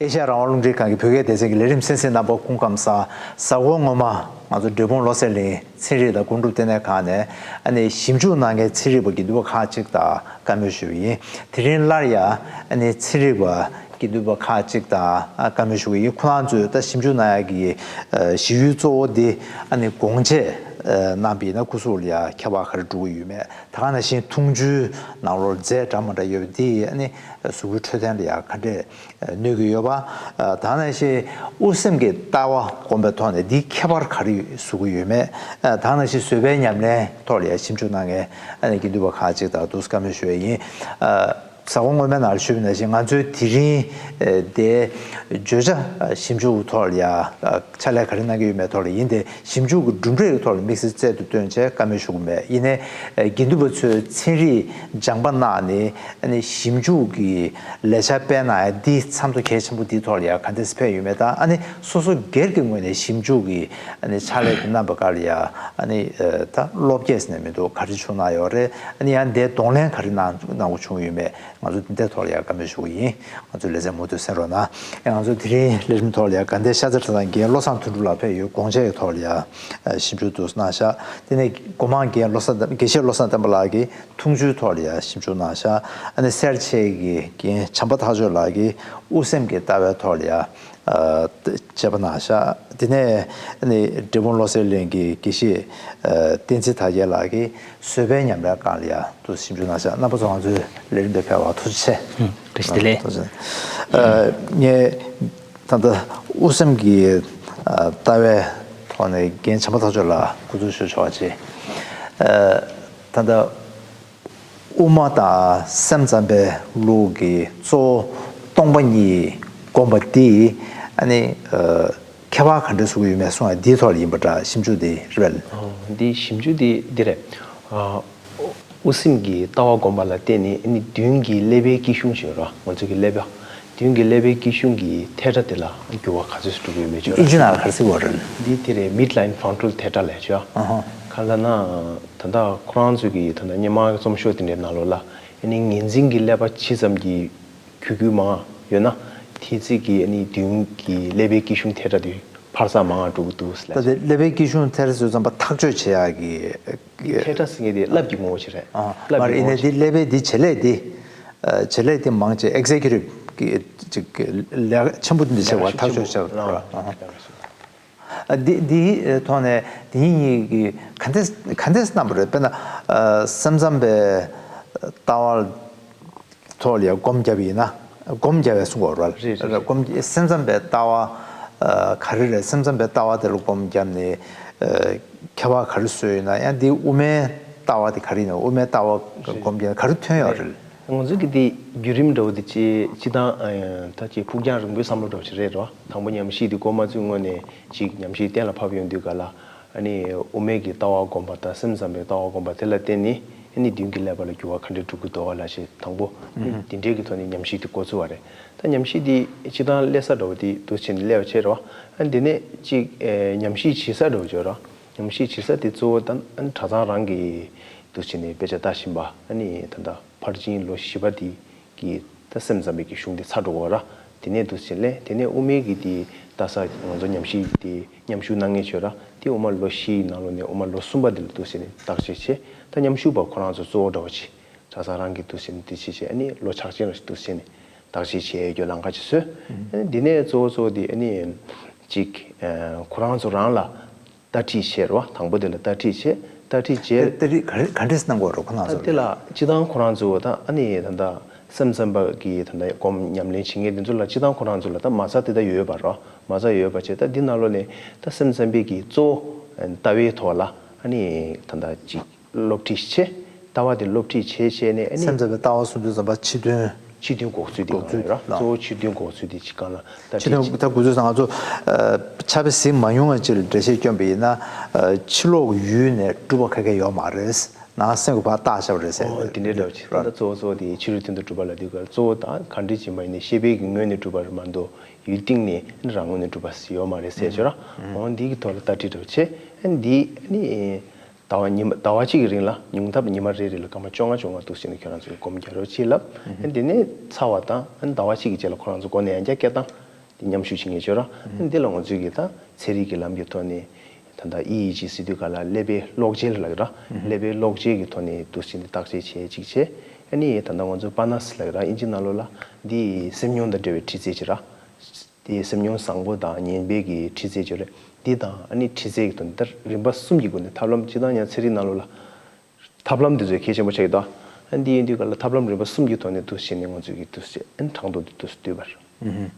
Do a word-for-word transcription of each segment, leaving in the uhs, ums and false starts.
ཨེ་ཤ་ཡ་རང་དབང་རླུང་འཕྲིན་ཁང་གི་བོད་སྐད་སྡེ་ཚན་གྱི་ལས་རིམ་གསན་གཟིགས་རྣམ་པ་སྐུ་ཁམས་བཟང་། གཟའ་འཁོར་སྔོན་མ་ང་ཚོ་འབྲས་སྤུངས་བློ་གསལ་གླིང་ཚན་རིག་དང་ཀུན་སྒྲུབ་ལྟེ་གནས་ཁང་ནས་ཨ་ནི་ཞིབ་འཇུག་གནང་མཁན་ཚན་རིག་པ་དགེ་འདུན་པ་ཁག་ཅིག་དང་བཀའ་མོལ་ཞུས་པ་ཡིན། དེ་རིང་སླར་ཡང་ཨ་ནི་ཚན་རིག་པ་དགེ་འདུན་པ་ཁག་ཅིག་དང་བཀའ་མོལ་ཞུ་གི་ཡིན། ཁོ་རང་ཚོས་ད་ཞིབ་འཇུག་གནང་ཡག་གི་གཞི་ཡུལ་གཙོ་བོ་དེ་ཨ་ནི་སྒོང་ཆས་གནང་པ་ཡིན་ན་སྐུ་གཟུགས་ལ་ཡང་ཁྱད་པར་ག་རེ་འགྲོ་གི་ཡོད་མེད། ད་ག་ནང་བཞིན་འཐུང་ཆུའི་ནང་ལོགས་རྫས་འདྲ་མི་འདྲ་ཡོད་པ་དེ་ཡིས་ཨ་ནི་གཟུགས་པོའི་འཕྲོད་བསྟེན་ལ་ཡང་ག་འདྲས་གནོད་ཀྱི་ཡོད་པ། ད་ག་ནང་བཞིན་དབུགས་སེམས་ཀྱི་ལྟ་བ་སྒོམ་པའི་ཐོག་ནས་འདིའི་ཁྱད་པར་ག་རེ་བཟོ་གི་ཡོད་མེད། ད་ག་ནང་བཞིན་བཟོད་པའི་ཉམས་ལེན་ཐོག་ལ་ཡང་ཞིབ་འཇུག་གནང་མཁན་ཨ་ནི་དགེ་འདུན་པ་ཁག་ཅིག་དང་འདུག་སེ་བཀའ་མོལ་ཞུ་ཡས་ཡིན། གཟའ་འཁོར་སྔོན་མའི་ནང་ལ་ཞུས་པ་ནང་བཞིན་ང་ཚོའི་དེ་རིང་དེ་བརྗོད་བྱ་ཞིབ་འཇུག་ཐོག་ལ་ཡང་ཕྱག་ལས་ག་རེ་གནང་གི་ཡོད་མེད་ཐོག་ལ་ཡིན་ཏེ། ཞིབ་འཇུག་གི་གྲུབ་འབྲས་ཀྱི་ཐོག་ལ་དམིགས་བསལ་རྩལ་དུ་བཏོན་བྱས་བཀའ་མོལ་ཞུ་གི་མེད། ཡིན་ནའི་དགེ་འདུན་པ་ཚོས་ཚན་རིག་སྦྱངས་པ་གནང་ནས་ཞིབ་འཇུག་གི་ལས་འཆར་སྤེལ་གནང་ཡ་འདི་མཚམས་ཐོ་གལ་ཆེན་པོ་འདིའི་ཐོག་ལ་ཡང་ག་འདྲས་སེ་ཕེབས་ཡོད་མེད་དང་། ཨ་ནི་སོ་སོ་སྒེར་གྱི་ངོས་ནས་ཞིབ་འཇུག་གི་ཨ་ནི་ཕྱག་ལས་དེ་གནང་པའི་སྐབས་ལ་ཡང་ཨ་ནི་ད་བློ་བསྐྱེད་ཟེར་ན་མི་འདུག་ག་རེ་བྱུང་གནང་ཡོད་རེད། ཨ་ནི་ཡང་འདིའི་གདོང་ལེན་ག་རེ་གནང་གནང་དགོས་བྱུང་ཡོད་མེད། ང་ཚོ་འདི་འདྲའི་ཐོག་ལ་ཡང་བཀའ་མོལ་ཞུ་གི་ཡིན། ང་ཚོའི་ལེ་ཚན་མུ་མཐུད་གསན་རོགས་གནང་། ཨེ་ང་ཚོ་དེ་རིང་ལས་རིམ་ཐོག་ལ་ཡང་དགའ་ལྡན་ཤ་ཚ་གྲྭ་ཚང་གི་བློ་བཟང་དོན་གྲུབ་ལགས་ཕེབས་ཡོད། སྒོང་ཆས་ཀྱི་ཐོག་ལ་ཡང་ཞིབ་འཇུག་འདུག་གནང་ཤག་དེ་ནས་སྒོ་མང་རྒན་བློ་བཟང་དགེ་བཤེས་བློ་བཟང་བསྟན་པ་ལགས་ཀྱིས་འཐུང་ཆུའི་ཐོག་ལ་ཡང་ཞིབ་འཇུག་གནང་ཤག་ཨ་ནི་སེར་བྱེས་ཀྱི་རྒན་བྱམས་པ་ཐག་ཆོད་ལགས་ཀྱིས་དབུགས་སེམས་ཀྱི་ལྟ་བའི་ཐོག་ལ་ཡང་དཔྱད་པ་གནང་ཤག་དེ་ནས་ཨ་ནི་འབྲས་སྤུངས་བློ་གསལ་གླིང་གི་དགེ་བཤེས་བསྟན་འཛིན་དར་རྒྱས་ལགས་ཀྱིས་བཟོད་པའི་ཉམས་ལེན་སྒང་ལ་ཡང་དུ་ཞིབ་འཇུག་གནང་ཤག་རྣམ་པ་ཚོ་ང་ཚོའི་ལས་རིམ་དེར་ཕེབས་པར་ཐུགས་རྗེ་ཆེ། ཨུམ། བཀྲ་ཤིས་བདེ་ལེགས། ཐུགས་རྗེ་ཆེ། ཨ། ངས་ད་ལྟ་དབུགས་སེམས་ཀྱི་ཨ་ལྟ་བའི་ཐོག་ནས་རྒན་བྱམས་པ་ཐག་ཆོད་ལ་སྐུ་གཟུགས་ཞུ་ཆོག་པ་བྱེད། ཨ། ད་ལྟ་དབུགས་མ་དང་སེམས་ཙམ་པའི་ལུགས་ཀྱི་གཙོ་བོ་སྟོང་པ་ཉིད་སྒོམ་པ་འདི་ཨ་ནི་ཨ། ཁྱད་པར་ག་འདྲ་བཟོ་གི་ཡོད་མེད་གསུང་ཡ་འདིའི་ཐོག་ལ་ཡིན་པ་འདྲ། ཞིབ་འཇུག་འདི་རེད་པས། ཨོ། འདི་ཞིབ་འཇུག་འདི་འདི་རེད། ཨ། དབུགས་སེམས་ཀྱི་ལྟ་བ་སྒོམ་པ་ལ་བརྟེན་ནས་ཨ་ནི་མདུན་གྱི་ཀླད་པའི་དཀྱིལ་གཞུང་ཞེས་པ། ང་ཚོ་གི་ཀླད་པ། མདུན་གྱི་ཀླད་པའི་དཀྱིལ་གཞུང་གི་ཐལ་སྒྲ་དེ་ལ་འགྱུར་བ་ག་ཚོད་ཅིག་འགྲོ་གི་ཡོད་མེད་ཅིག་ཨིན་ཇི་ནང་ལ་ག་རེ་ཟེར་གྱི་ཡོད་རེད། འདི་དེ་རེད། མིཌ་ལའིན་ཕོན་ཊལ་ཐལ་སྒྲ་ལབ་ཀྱི་ཡོད། ཨ་ཧ། གང་ལབ་ན་ད་ལྟ་ཁོ་རང་ཚོ་གི་ད་ལྟ་སྔོན་མ་རྩོམ་ཤོག་དེ་འདྲའི་ནང་ལོགས་ལ་ཨ་ནི་ངོས་འཛིན་གྱི་ཀླད་པ་ཇི་ཙམ་གྱི་གུ་གུལ་མང་ཡོད་ན། དེ་ཙམ་གྱིས་ཨ་ནི་མདུན་གྱི་ཀླད་པའི་དཀྱིལ་གཞུང་ཐལ་སྒྲ་དེ་འཕར་རྩ་མང་བ་འགྲོ་གི་འདུག་ཟེར་ལབ། ད་དེ་ཀླད་པའི་དཀྱིལ་གཞུང་ཐལ་སྒྲ་བཟོ་ཙམ་པ་ཐག་གཅོད་བྱེད་ཡག་གི། ཐལ་སྒྲ་ཟེར་མཁན་དེ་རླབས་ཀྱི་ངོ་བོ་ཅིག་རེད། ཨ། རླབས་མ་རེད། ཀྱི་ཡིན་ངོ་ནའི་བོ་ཅིག་དེ་ཀླད་པའི་དེ་བྱེད་ལས་དེ། བྱེད་ལས་དེ་མང་ཆེ་ཨེག་ཟེ་ཀིའུ་ཊིབ་ཀྱི་ཅིག་ལས་ཀ་ཆེན་པོ་དེ་འདྲ་བྱེད་པར་ཐག་གཅོད་བྱེད་པ་རེད། ཨ། འདི་འདིའི་ཐོག་ནས་དེ་ཉིད་ཀྱིས་ག་འདྲས་ག་འདྲས་གནང་བ་རེད། དཔེར་ན་སེམས་ཙམ་པའི་ལྟ་བ་ཐོག་ལ་ཡང་སྒོམ་བརྒྱབ་ཡིན་ན། སྒོམ་བརྒྱབ་པའི་གསུང་བ་རེད། རེད་རེད་རེད། སྒོམ་སེམས་ཙམ་པའི་ལྟ་བ་ག་རེ་རེད། སེམས་ཙམ་པའི་ལྟ་བ་དེ་ལ་སྒོམ་བརྒྱབ་ནས་ཁྱད་པར་ག་རེ་བཟོས་ཡོད་ན། ཡང་འདི་དབུ་མའི་ལྟ་བ་དེ་ག་རེ་ཡིན་ན། དབུ་མའི་ལྟ་བ་སྒོམ་བརྒྱབ་ནས་ག་རེ་ཐོན་ཡོད་རེད། ང་ཚོ་གི་དེ་བརྒྱུད་རིམ་འདྲ་བོ་དེ་ཅི་ཅི་ལྟར་ད་ཅིག་ཕུགས་རྒྱང་རིང་པོའི་བསམ་བློ་འདྲ་བོ་ཞིག་རེད་རོ། དང་པོ་ཉམས་ཞིབ་དེ་འགོ་མ་བཙུགས་སྔོན་ནས་ཅིག་ཉམས་ཞིབ་གཏན་ལ་ཕབ་ཡོང་དུས་ག་ལ། ཨ་ནི་དབུ་མའི་གི་ལྟ་བ་སྒོམ་པ་དང་སེམས་ཙམ་པའི་ལྟ་བ་སྒོམ་པ་དེ་ལ་བརྟེན་ནས་ཨ་ནི་མདུན་གྱི་ཀླད་པ་ལ་འགྱུར་བ་ག་འདྲས་འགྲོ་གི་འདུག་ག་ལབ་ཞེས་དང་པོ་ཨ་ནི་འདི་འདྲའི་གི་ཐོག་ནས་ཉམས་ཞིབ་དེ་འགོ་བཙུགས་པ་རེད། ད་ཉམས་ཞིབ་དེ་སྤྱིར་བཏང་སླེབས་ས་འདྲ་བོ་དེ་འདུག་བྱས་ནས་སླེབས་པ་བྱས་རེད་བ། ཨ་འདི་ནས་ཅིག་ཨེ་ཉམས་ཞིབ་བྱེད་ས་འདྲ་བོ་བྱས་རེད་བ། ཉམས་ཞིབ་བྱེད་ས་དེ་གཙོ་བོ་ད་ཨ་ནི་གྲྭ་ཚང་རང་གི་འདུག་བྱས་ནས་དཔེ་ཆ་ལྟ་བཞིན་པ། ཨ་ནི་ད་ལྟ་ཕར་ཕྱིན་ལོ་བཞི་པ་དེ་གི་ད་སེམས་ཙམ་པའི་གི་གཞུང་དེ་ཚར་འགྲོ་གི་ཡོད་ར། དེ་ནས་འདུག་བྱས་ལས་དེ་ནས་དབུ་མའི་གི་དེ་ལྟ་ས་ང་ཚོ་ཉམས་ཞིབ་དེ་མཉམ་ཞུགས་གནང་མཁན་ཡོད་ར། དེ་དབུ་མ་ལོ་བཞིའི་ནང་ལོགས་ནས་དབུ་མ་ལོ་གསུམ་པ་དེ་ལ་འདུག་བྱས་ནས་བརྟག་དཔྱད་བྱས། ད་མཉམ་ཞུགས་པ་ཁོ་རང་ཚོ་གཙོ་བོ་འདྲ་བོ་བྱས། གྲྭ་ཚང་རང་གི་འདུག་བྱས་ནས་དེ་བྱས་བྱས། ཨ་ནི་ལོ་ཕྱག་ཆེན་ལ་འདུག་བྱས་ནས་བརྟག་དཔྱད་བྱས་ཡོད་རྒྱུ་ལམ་ཁ་ཅིག་བཟོས། ཨ་ནི་དེ་ནས་གཙོ་བོ་གཙོ་བོ་དེ་ཨ་ནི་ཅིག་ཁོ་རང་ཚོ་རང་ལ་ལྟ་ཁྲིད་བྱས་རེད་བ། དང་པོ་དེ་ལ་ལྟ་ཁྲིད་བྱས། ལྟ་ཁྲིད་བྱས། ལྟ་ཁྲིད་ག་རེ་ག་འདྲས་གནང་དགོས་རེད་ཁོ་རང་ཚོ་ལ། ད་དེ་ལ་སྤྱིར་བཏང་ཁོ་རང་ཚོ་ད་ཨ་ནི་ད་ལྟ་སེམས་ཙམ་པ་གི་ད་ལྟ་སྒོམ་ཉམས་ལེན་བྱེད་མཁན་དེ་ཚོ་ལ་སྤྱིར་བཏང་ཁོ་རང་ཚོ་ལ་ད་མ་རྩ་དེ་ད་ཡོད་པ་རེད་བ། མ་རྩ་ཡོད་པ་བྱས། ད་འདི་ནང་ལོགས་ནས་ད་སེམས་ཙམ་པའི་གི་གཙོ་བོ་ལྟ་བའི་ཐོག་ལ་ཨ་ནི་ད་ལྟ་ཅིག་སློབ་ཁྲིད་བྱས། ལྟ་བ་དེ་སློབ་ཁྲིད་བྱས་བྱས་ནས་ཨ་ནི། སེམས་ཙམ་པའི་ལྟ་བ་གསུང་དུས་ཙམ་པ་ཕྱི་དོན། ཕྱི་དོན་འགོག་ཚུལ་དེ་འགོག་གང་ཚུལ་རེད། ལ། གཙོ་བོ་ཕྱི་དོན་འགོག་ཚུལ་དེ་ཅིག་གང་ལ་ལྟ་ཕྱི་དོན་ཁྲིད་ད་དགོས་ཚུལ་ང་ཚོ་ཨ་ཕྱག་དཔེ་གཟིགས་མ་མྱོང་བ་ཅིག་ལ་འགྲེལ་བཤད་སྐྱོན་པ་ཡིན་ན། ཨ་ཕྱི་ལོགས་ཀྱི་ཡུལ་ནས་སྒྲུབ་པ་ཁ་ཁ་ཡོད་མ་རེད། ནང་སེམས་ཀྱི་བར་བརྟག་བྱ་བ་རེད་ཟེར། ཨོ་དེ་འདྲའི་འདྲ་བོ་ཅིག་རེད། ད་ལྟ་གཙོ་བོ་གཙོ་བོ་དེ་ཕྱི་རོལ་དོན་དུ་སྒྲུབ་པ་ལ་དུས་སྐབས་གཙོ་བོ་དང་ག་འདྲ་ཅིག་ཡིན་པ་ཡིན་ནའི་ཤེས་པའི་གི་ངོས་ནས་སྒྲུབ་པ་རེད་མ་གཏོགས་ཡུལ་སྟེང་ནས་རང་ངོས་ནས་སྒྲུབ་པ་ཡོད་མ་རེད་ཟེར་ཅིག་ར། ཨོ་འདི་གི་ཐོག་ལ་ལྟ་ཁྲིད་འདྲ་བོ་བྱས། ཨ་འདི་ཨ་ནི། ཟླ་བ་ཉི་མ་ཟླ་བ་གཅིག་གི་རིང་ལ་ཉུང་མཐའ་ཉི་མ་རེ་རེ་ལ་སྐར་མ་བཅོ་ལྔ་བཅོ་ལྔ་འདུག་བྱས་ནས་ཁྱོད་རང་ཚོས་སྒོམ་རྒྱག་རོགས་བྱེད་ལབ། ཨ་དེ་ནས་ཚར་བ་དང་ཨ་ཟླ་བ་གཅིག་གི་རྗེས་ལ་ཁོ་རང་ཚོ་སྒོ་ནས་ཡང་བསྐྱར་སྐད་བཏང་ དེ་མཉམ་ཞུགས་བྱེད་མཁན་ཡོད་ར། འདི་ལ་ང་ཚོས་ཀྱི་ད་ཚན་རིག་གི་ལམ་གྱི་ཐོག་ནས་ད་ལྟ་ཨི་ཨི་ཇི་ཟེར་དུས་ག་ལ་ཀླད་པའི་གློག་ཆས་ལ་ར། ཀླད་པའི་གློག་ཆས་ཀྱི་ཐོག་ནས་འདུག་སེ་བརྟག་དཔྱད་བྱས་གཅིག་བྱས། ཨ་ནི་ད་ལྟ་ང་ཚོ་པ་ན་སི་ལ་ར་ཨིན་ཇི་ནང་ལོགས་ལ་འདི་སེམས་མྱོང་དང་འབྲེལ་བའི་འཕྲུལ་ཆས་ཅིག་ར། དེ་སེམས་མྱོང་བཟང་པོ་དང་ངན་པའི་གི་འཕྲུལ་ཆས་ཅིག་རེད། འདི་དང་ཨ་ནི་འཕྲུལ་ཆས་ཀྱི་ཐོག་ནས་ད་རིམ་པ་གསུམ་གྱི་སྒོ་ནས་ཐབས་ལམ་སྤྱིར་བཏང་ཡང་ཚན་རིག་ནང་ལོགས་ལ། ཐབས་ལམ་འདི་ཚོ་གལ་ཆེན་པོ་ཆགས་ཀྱི་འདུག་ཨ་འདི་ཡིན་དུས་ག་ལ་ཐབས་ལམ་རིམ་པ་གསུམ་གྱི་ཐོག་ནས་འདུག་བྱས་ནས་ང་ཚོས་ཀྱི་འདུག་བྱས་ཨ་ནི་གྲངས་ཐོ་འདི་འདུག་བསྡུས་པ་རེད།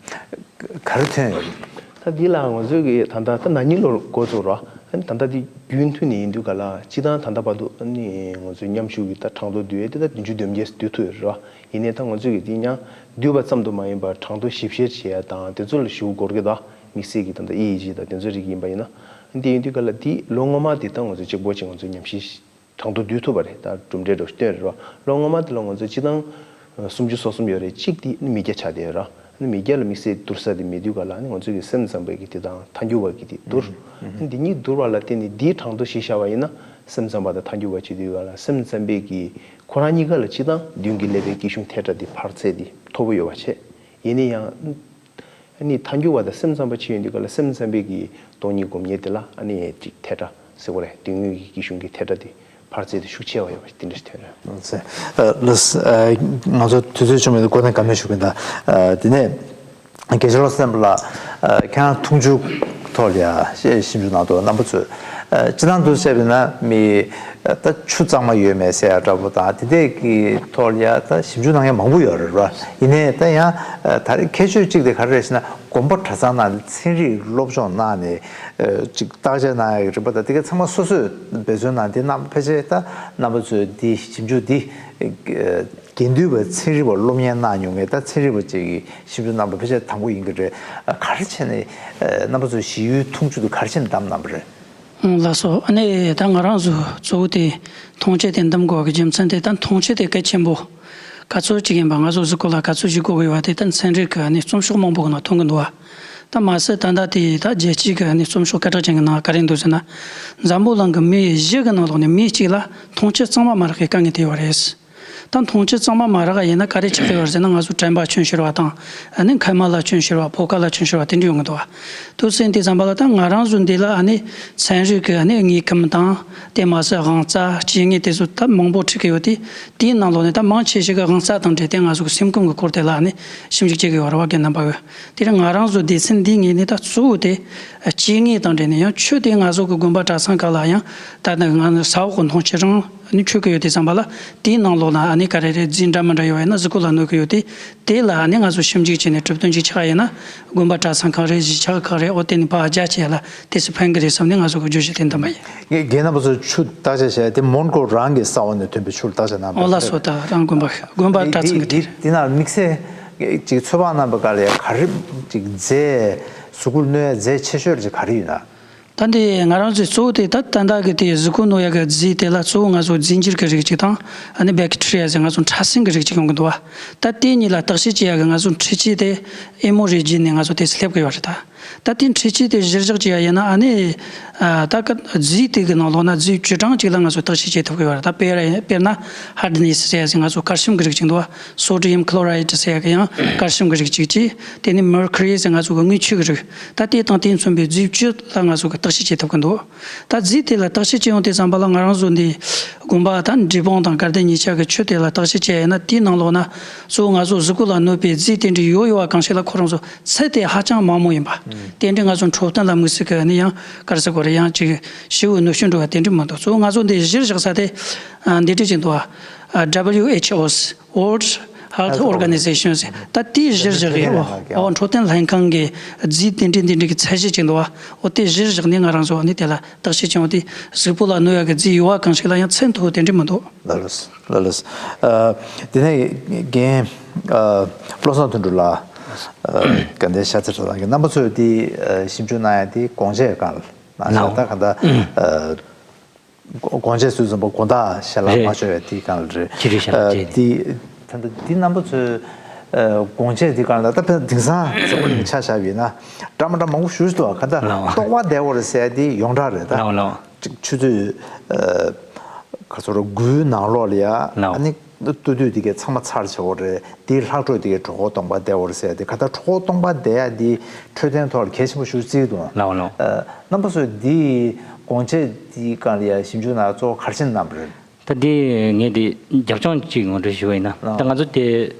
ག་རེ་ཐོན་ཡོད་རེད། ད་འདི་ལ་ང་ཚོས་ཀྱི་ད་ལྟ་ད་ན་ནིང་ལོར་འགོ་བཙུགས་རོགས། ཨ་ནི་ད་ལྟ་འདི་རྒྱུན་མཐུད་ནས་ཡིན་དུས་ག་ལ་སྤྱིར་བཏང་ད་ལྟ་བར་དུ་ཨ་ནི་ང་ཚོས་མཉམ་ཞུགས་ཀྱི་ད་གྲངས་ཐོ་བསྡུས་ཡས་དེ་ད་བདུན་ཅུ་དོན་བརྒྱད་བསྡུས་ཐུབ་ཡོད་རེད། ཡིན་ནའི་ད་ང་ཚོས་ཀྱི་འདི་ཡང་བསྡུས་པ་ཙམ་དུ་མ་ཡིན་པར་གྲངས་ཐོ་ཞིབ་བཤེར་བྱེད་ཡ་དང་དེ་ཚོ་ལ་ཞུ་དགོས་ཀྱི་ད་དམིགས་བསལ་གྱི་ད་ལྟ་ཨི་ཨི་ཇི་དང་དེ་ཚོ་རིགས་ཡིན་པ་ཡིན་ན། འདི་ཡིན་དུས་ག་ལ་འདི་ལོ་སྔོན་མ་འདི་ད་ང་ཚོས་གཅིག་པོ་གཅིག་ང་ཚོས་ཉམས་ཞིབ་གྲངས་ཐོ་བསྡུས་ཐུབ་པ་རེད། ད་གྲུབ་འབྲས་འདྲ་བོ་ཞིག་བཏོན་རེད་བ། ལོ་སྔོན་མ་དེ་ལ་ང་ཚོ་སྤྱི་བཏང་སུམ་ཅུ་སོ་གསུམ་ཡོད་རེད། གཅིག་དེ་མི་སྐྱ་ཆགས་བསྡད་ཡོད་ར། མི་སྐྱ་ལ་དམིགས་བསལ་བསྡུར་ས་དེ་མེད་དུས་ག་ལ་ནི་ང་ཚོ་གི་སེམས་ཙམ་པའི་གི་དེ་དང་ཐལ་འགྱུར་བ་གི་དེ་བསྡུར། འདི་གཉིས་བསྡུར་བ་ལ་བརྟེན་ནས་འདིའི་གྲངས་ཐོ་གཞི་བཞག་པ་ཡིན་ན་སེམས་ཙམ་པ་དང་ཐལ་འགྱུར་བ་བྱེད་དུས་ག་ལ་སེམས་ཙམ་པའི་གི་ཁོ་རང་གཉིས་ཀ་ལ་སྤྱི་བཏང་མདུན་གྱི་ཀླད་པའི་སྐྱིད་གཤོངས་ཐལ་སྒྲ་དེ་འཕར་ཚད་དེ་མཐོ་པོ་ཡོད་པ་བྱས། ཡིན་ན་ཡང་། ཨ་ནི་ཐལ་འགྱུར་བ་དང་སེམས་ཙམ་པ་ཕྱེ་ཡོང་དུས་ག་ལ་སེམས་ཙམ་པའི་གི་སྟོང་ཉིད་སྒོམ་ཉེས་དེ་ལ་ཨ་ནི་ཅིག་ཐལ་སྒྲ་ཟེར་བ་རེད། མདུན་ངོས་ཀྱི་སྐྱིད་གཤོངས་ཀྱི་ཐལ་སྒྲ་དེ་འཕར་ཚད་དེ་ཤུགས་ཆེ་བ་ཡོད་པ་དེ་འདྲ་ཞིག་ཐོན་རེད། ལགས་སོ། ལགས་སོ། ང་ཚོ་དུས་ཚོད་ཅུང་མེད་དུས་འགོ་ནས་བཀའ་མོལ་ཞུ་གི་ཡིན། ད་དེ་ནས་དགེ་བཤེས་བློ་བཟང་བསྟན་པ་ལགས། ཁྱེད་རང་འཐུང་ཆུ་ཐོག་ལ་ཡ་ཞིབ་འཇུག་གནང་འདུག་རྣམ་པ་ཚོས། སྤྱིར་བཏང་དུ་བཤད་པ་ཡིན་ན་མི། ད་ཆུ་གཙང་མ་ཡོད་མེད་ཟེར་ཡ་འདྲ་པོ་དང་དེ་འདྲས་ཀྱི་ཐོག་ལ་ཡ་ད་ཞིབ་འཇུག་གནང་མཁན་མང་པོ་ཡོད་རེད་བ། ཡིན་ནའི་ད་ཡང་ད་རེས་ཁྱད་ཆོས་གཅིག་དེ་ག་རེ་རེད་ཟེར་ན་དགོན་པ་གྲྭ་ཚང་ནང་ནས་ཚན་རིག་སློབ་སྦྱོང་གནང་ནས་ཅིག་བརྟག་དཔྱད་གནང་ཡ་གི་རིམ་པ་དང་དེ་ག་ཚང་མ་སོ་སོས་འབད་བརྩོན་གནང་དེ་རྣམ་ཕལ་ཆེར་ད་རྣམ་པ་ཚོས་འདི་ཞིབ་འཇུག་འདི་དགེ་འདུན་པ་ཚན་རིག་པ་སློབ་གཉེར་གནང་མྱོང་མཁན་ད་ཚན་རིག་པ་ཅིག་གིས་ཞིབ་འཇུག་གནང་པ་ཕལ་ཆེར་དང་པོ་ཡིན་གྱི་རེད། ག་རེ་བྱས་ནས་རྣམ་པ་ཚོས་ཞི་ཡུལ་འཐུང་ཆུ་དེ་ག་རེ་བྱས་ནས་བདམས་གནང་པ་རེད། ལགས་སོ། ཨ་ནི་ད་ང་རང་ཚོ་གཙོ་བོ་དེ་འཐུང་ཆུ་དེ་འདེམས་དགོས་པ་གི་རྒྱུ་མཚན་དེ་ད་འཐུང་ཆུ་དེ་གལ་ཆེན་པོ་ག་ཚོད་ཅིག་ཡིན་པ་ང་ཚོ་གཟུགས་པོ་ལ་ག་ཚོད་ཞིག་དགོས་ཀྱི་ཡོད་པ་དེ་ད་ཚན་རིག་གི་ཨ་ནི་རྩོམ་ཤོག་མང་པོ་གི་ནང་ཐོན་གྱི་འདུག་བ། ད་མ་ཟད་ད་ལྟ་དེ་ད་རྒྱལ་སྤྱིའི་གི་ཨ་ནི་རྩོམ་ཤོག་སྐད་གྲགས་ཅན་གྱི་ནང་ག་རེ་འདུག་ཟེར་ན། འཛམ་བུ་གླིང་གི་མི་བཞི་གི་ནང་ལོགས་ནས་མི་གཅིག་ལ་འཐུང་ཆུ་གཙང་མ་མ་རག་གི་དཀའ་ངལ་དེ་ཡོད་རེད། ད་འཐུང་ཆུ་གཙང་མ་མ་རག་ཡིན་ན་ག་རེ་ཆགས་ཀྱི་ཡོད་རེད་ཟེར་ན། ང་ཚོ་དྲན་པ་ཆུང་ཤོར་བ་དང་། ཨ་ནི་མཁལ་མ་ལ་ཆུང་ཤོར་བ། ཕོ་ཁ་ལ་ཆུང་ཤོར་བ་དེ་འདྲ་ཡོང་གི་འདུག་བ། དུས་ཚོད་འདི་ཙམ་པ་ལ་ད་ང་རང་ཚོ་འདི་ལ་ཨ་ནི་ཚན་རིག་གི་ཨ་ནི་དངོས་ཁམས་དང་དེ་མ་ཟད་དབང་རྩ་སྐྱེ་དངོས་དེ་ཚོ་ད་མང་པོ་འཁྲིད་ཀྱི་ཡོད་དེ། དེའི་ནང་ལོགས་ནས་ད་མང་ཆེ་ཤོས་ཀྱི་དབང་རྩ་དང་འབྲེལ་ཏེ་ང་ཚོ་གི་སེམས་ཁམས་ཀྱི་སྐོར་དེ་ལ་ཨ་ནི་ཞིབ་འཇུག་བྱེད་ཀྱི་ཡོད་རེད་བ། རྒན་རྣམ་པ་གི། དེ་རིང་ང་རང་ཚོ་སྡེ་ཚན་འདིའི་ངོས་ནས་ད་གཙོ་བོ་དེ་སྐྱེ་དངོས་དང་འབྲེལ་ནས་ཡང་ཆུ་དེ་ང་ཚོ་གི་དགོན་པ་གྲྭ་ཚང་ཁག་ལ་ཡང་ད་ནི་ང་ས་འོག་གི་འཐུང་ཆུ་རང་ནི་མཆོད་ཀྱི་ཡོད་དུས་ཙམ་པ་ལ། དེའི་ནང་ལོགས་ན་ཨ་ནི་ག་རེ་རེད། རྫས་འདྲ་མི་འདྲ་ཡོད་པ་ཡིན་ན་གཟུགས་པོ་ལ་གནོད་ཀྱི་ཡོད་དེ། དེ་ལ་ཨ་ནི་ང་ཚོ་ཞིབ་འཇུག་བྱས་ནས་གྲུབ་དོན་ཅིག་ཆགས་ཡིན་ན་དགོན་པ་གྲྭ་ཚང་ཁག་རེད། གཞིས་ཆགས་ཁག་རེད། འོ་དེ་ནི་ཕར་རྒྱ་ཆེ་ལ་དེ་སུ་ཕན་གི་རེད་བསམ་ནས་ང་ཚོ་གི་བརྗོད་གཞི་དེ་འདེམས་པ་ཡིན། ངས་རྒན་རྣམ་པ་ཚོ་ཆུ་བརྟག་དཔྱད་བྱས་དེ་མོན་གྷོ་རང་གི་ས་འོག་ནས་ཐོན་པའི་ཆུ་ལ་བརྟག་དཔྱད་གནང་། ཨོ་ལགས་སོ། ད་རང་དགོན་པ་དགོན་པ་གྲྭ་ཚང་གི་དེ། དེ་ནང་དམིགས་བསལ་ཅིག་ཚོད་དཔག་གནང་པ་ག་ལ་ཡ་ག་རེ་ཅིག་རྫས་གཟུགས་པོར་གནོད་ཡ་རྫས་ཆེ་ཤོས་ཅིག་ག་རེ་ཡོད་ན། ད་འདི་ང་རང་ཚོའི་གཙོ་བོ་དེ་ད་ད་ལྟ་གི་དེ་གཟུགས་པོ་གནོད་ཡ་གི་རྫས་དེ་ལ་གཙོ་བོ་ང་ཚོ་རྫས་འགྱུར་གི་རིགས་ཅིག་དང་། ཨ་ནི་བེག་ཊི་རི་ཡ་ཟེར་ང་ཚོ་ཕྲ་སྲིན་གི་རིགས་ཅིག་ཡོང་གི་འདུག་བ། ད་དེ་གཉིས་ལ་བརྟག་དཔྱད་བྱེད་ཡ་གི་ང་ཚོ་འཕྲུལ་ཆས་དེ་ཨེ་མོ་རི་བརྒྱུད་ནས་ང་ཚོ་དེ་སླེབས་གི་ཡོད་རེད་ད། ད་དེ་འཕྲུལ་ཆས་དེ་གཞིར་བཞག་བྱེད་ཡ་ཡིན་ན་ཨ་ནི། ད་ག་རྫས་དེ་གི་ནང་ལོགས་ན་རྫས་བཅུ་གྲངས་ཅིག་ལ་ང་ཚོ་བརྟག་དཔྱད་བྱེད་ཐུབ་གི་ཡོད་རེད་ད། དཔེར་དཔེར་ན་ཧར་ཌི་ནེ་སི་ཟེར་ཡ་ཟེར་ང་ཚོ་ཀལ་ཤིམ་གི་རིགས་ཅིག་འདུག་བ། སོ་ཌི་ཡམ་ཁློ་རའི་ཌི་ཟེར་ཡ་གི་ཡང་ཀལ་ཤིམ་གི་རིགས་ཅིག་ཅིག་དེ་ནི་མར་ཁུ་རི་ཟེར་ང་ཚོ་གི་དངུལ་ཆུ་གི་རིགས། ད་དེ་དང་དེ་མཚུངས་པའི་རྫས་བཅུ་ལ་ང་ཚོ་གི་བརྟག་དཔྱད་བྱེད་ཐུབ་གི་འདུག་ད་རྫས་དེ་ལ་བརྟག་དཔྱད་བྱེད་ཡོང་དུས་ཙམ་པ་ལ་ང་རང་ཚོ་འདི་དགོན་པ་དང་འབྲས་སྤུངས་དང་དགའ་ལྡན་གཉིས་ཆ་གི་ཆུ་དེ་ལ་བརྟག་དཔྱད་བྱས་ཡིན་ན་དེའི་ནང་ལོགས་ན་གཙོ་བོ་ང་ཚོ་གཟུགས་པོ་ལ་གནོད་པའི་རྫས་དེ་འདྲ་ཡོད་ཡོད་པ་གང་ཞིག་ལ་ཁོ་རང་ཚོ་ཚད་དེ་ཧ་ཅང་དམའ་མོ་ཡིན་པ། དེ་འདྲའི་ང་ཚོ་འཕྲོད་བསྟེན་ལ་དམིགས་བསལ་གྱི་ནི་ཡང་ག་རེ་ཟེར་དགོས་རེད། ཡང་ཅིག་ཞེ་པོ་གནོད་སྐྱོན་འགྲོ་བ་དེ་འདྲ་མི་འདུག་གཙོ་བོ་ང་ཚོ་འདི་གཞིར་བཞག་ས་དེ་འདི་འདྲ་ཅིག་འདུག་བ། W H O's World Health Organization ཟེར་ད་དེའི་གཞིར་བཞག་གི་འཕྲོད་བསྟེན་ལྷན་ཁང་གི་རྫས་དེ་འདྲའི་འདི་འདྲའི་གི་ཚད་གཞི་ཅིག་འདུག་བ། འོ་དེ་གཞིར་བཞག་ནས་ང་རང་ཚོ་ནི་དེ་ལ་བརྟག་དཔྱད་བྱུང་སྟེ་གཟུགས་པོ་ལ་གནོད་ཡག་གི་རྫས་ཡོད་པ་གང་ཞིག་ལ་ཡང་ཚད་མཐོ་བོ་དེ་འདྲ་མི་འདུག་ལགས་ལགས་ལགས་ལགས། ཨ། དེ་ནས་རྒན། ཨ། བློ་བཟང་དོན་གྲུབ་ལགས། ཨ། དགའ་ལྡན་ཤར་རྩེ་གྲྭ་ཚང་གི་རྣམ་པ་ཚོས་དེ་ཞིབ་འཇུག་གནང་ཡ་དེ་སྒོང་ཆས་སྒང་ལ་ལགས། ད་ག་ད། ཨ། སྒོང་ཆས་ཟུར་འཛོམས་པ་དགོང་དག་ཞལ་ལག་རེད། མ་མཆོད་པའི་དེའི་སྒང་ལ་རེད། ཅི་རེད་ཞལ་ལག་ཨ། བཅད་དེ། དེ་ད་ལྟ་འདི་རྣམ་པ་ཚོས་ཨ། སྒོང་ཆས་འདི་སྒང་ལ་ད་དཔེ་དེང་སང་གཟའ་འཁོར་ནས་ཆ་བཞག་པ་ཡིན་ན་འདྲ་མི་འདྲ་མང་པོ་ཞེ་པོ་ཅིག་འདུག་ག་ད་ལགས། ལྟོ་བ་བདེ་བོ་རེད་ཟེར་ཡ་དེ་ཡོངས་གྲགས་རེད་ད། ལགས་ལགས། ཅིག་ཆུ་ཚོད་ཨ། ག་ཚོད་རེད། དགུའི་ནང་ལོགས་ལ་ཡ། ལགས། ཨ་ནི་ ལྟོ་དུས་དེ་གའི་ཚང་མ་ཚར་བྱེད་འོ་རེད། དེའི་ལྷག་འཕྲོས་དེ་གའི་གྲོད་ཁོག་སྟོང་པ་བསྡད་འོ་རེད་ཟེར་ཏེ། ག་ད་གྲོད་ཁོག་སྟོང་པ་བསྡད་ཡ་དེ་འཕྲོད་བསྟེན་ཐོག་ལ་གལ་ཆེན་པོ་ཞིག་བརྩིས་འདུག་ལགས་འོ་ལགས། ཨ། རྣམ་པ་ཚོས་དེའི་དགོངས་དཔྱད་དེའི་སྒང་ལ་ཡ་ཞིབ་འཇུག་ནང་གཙོ་བོ་ག་རེ་བྱས་གནང་བ་རེད། ད་འདི་ངས་འདི་རྒྱབ་ལྗོངས་གཅིག་ངོ་སྤྲོད་ཞུ་བ་ཡིན་ན། ལགས། ད་ང་ཚོ་དེ་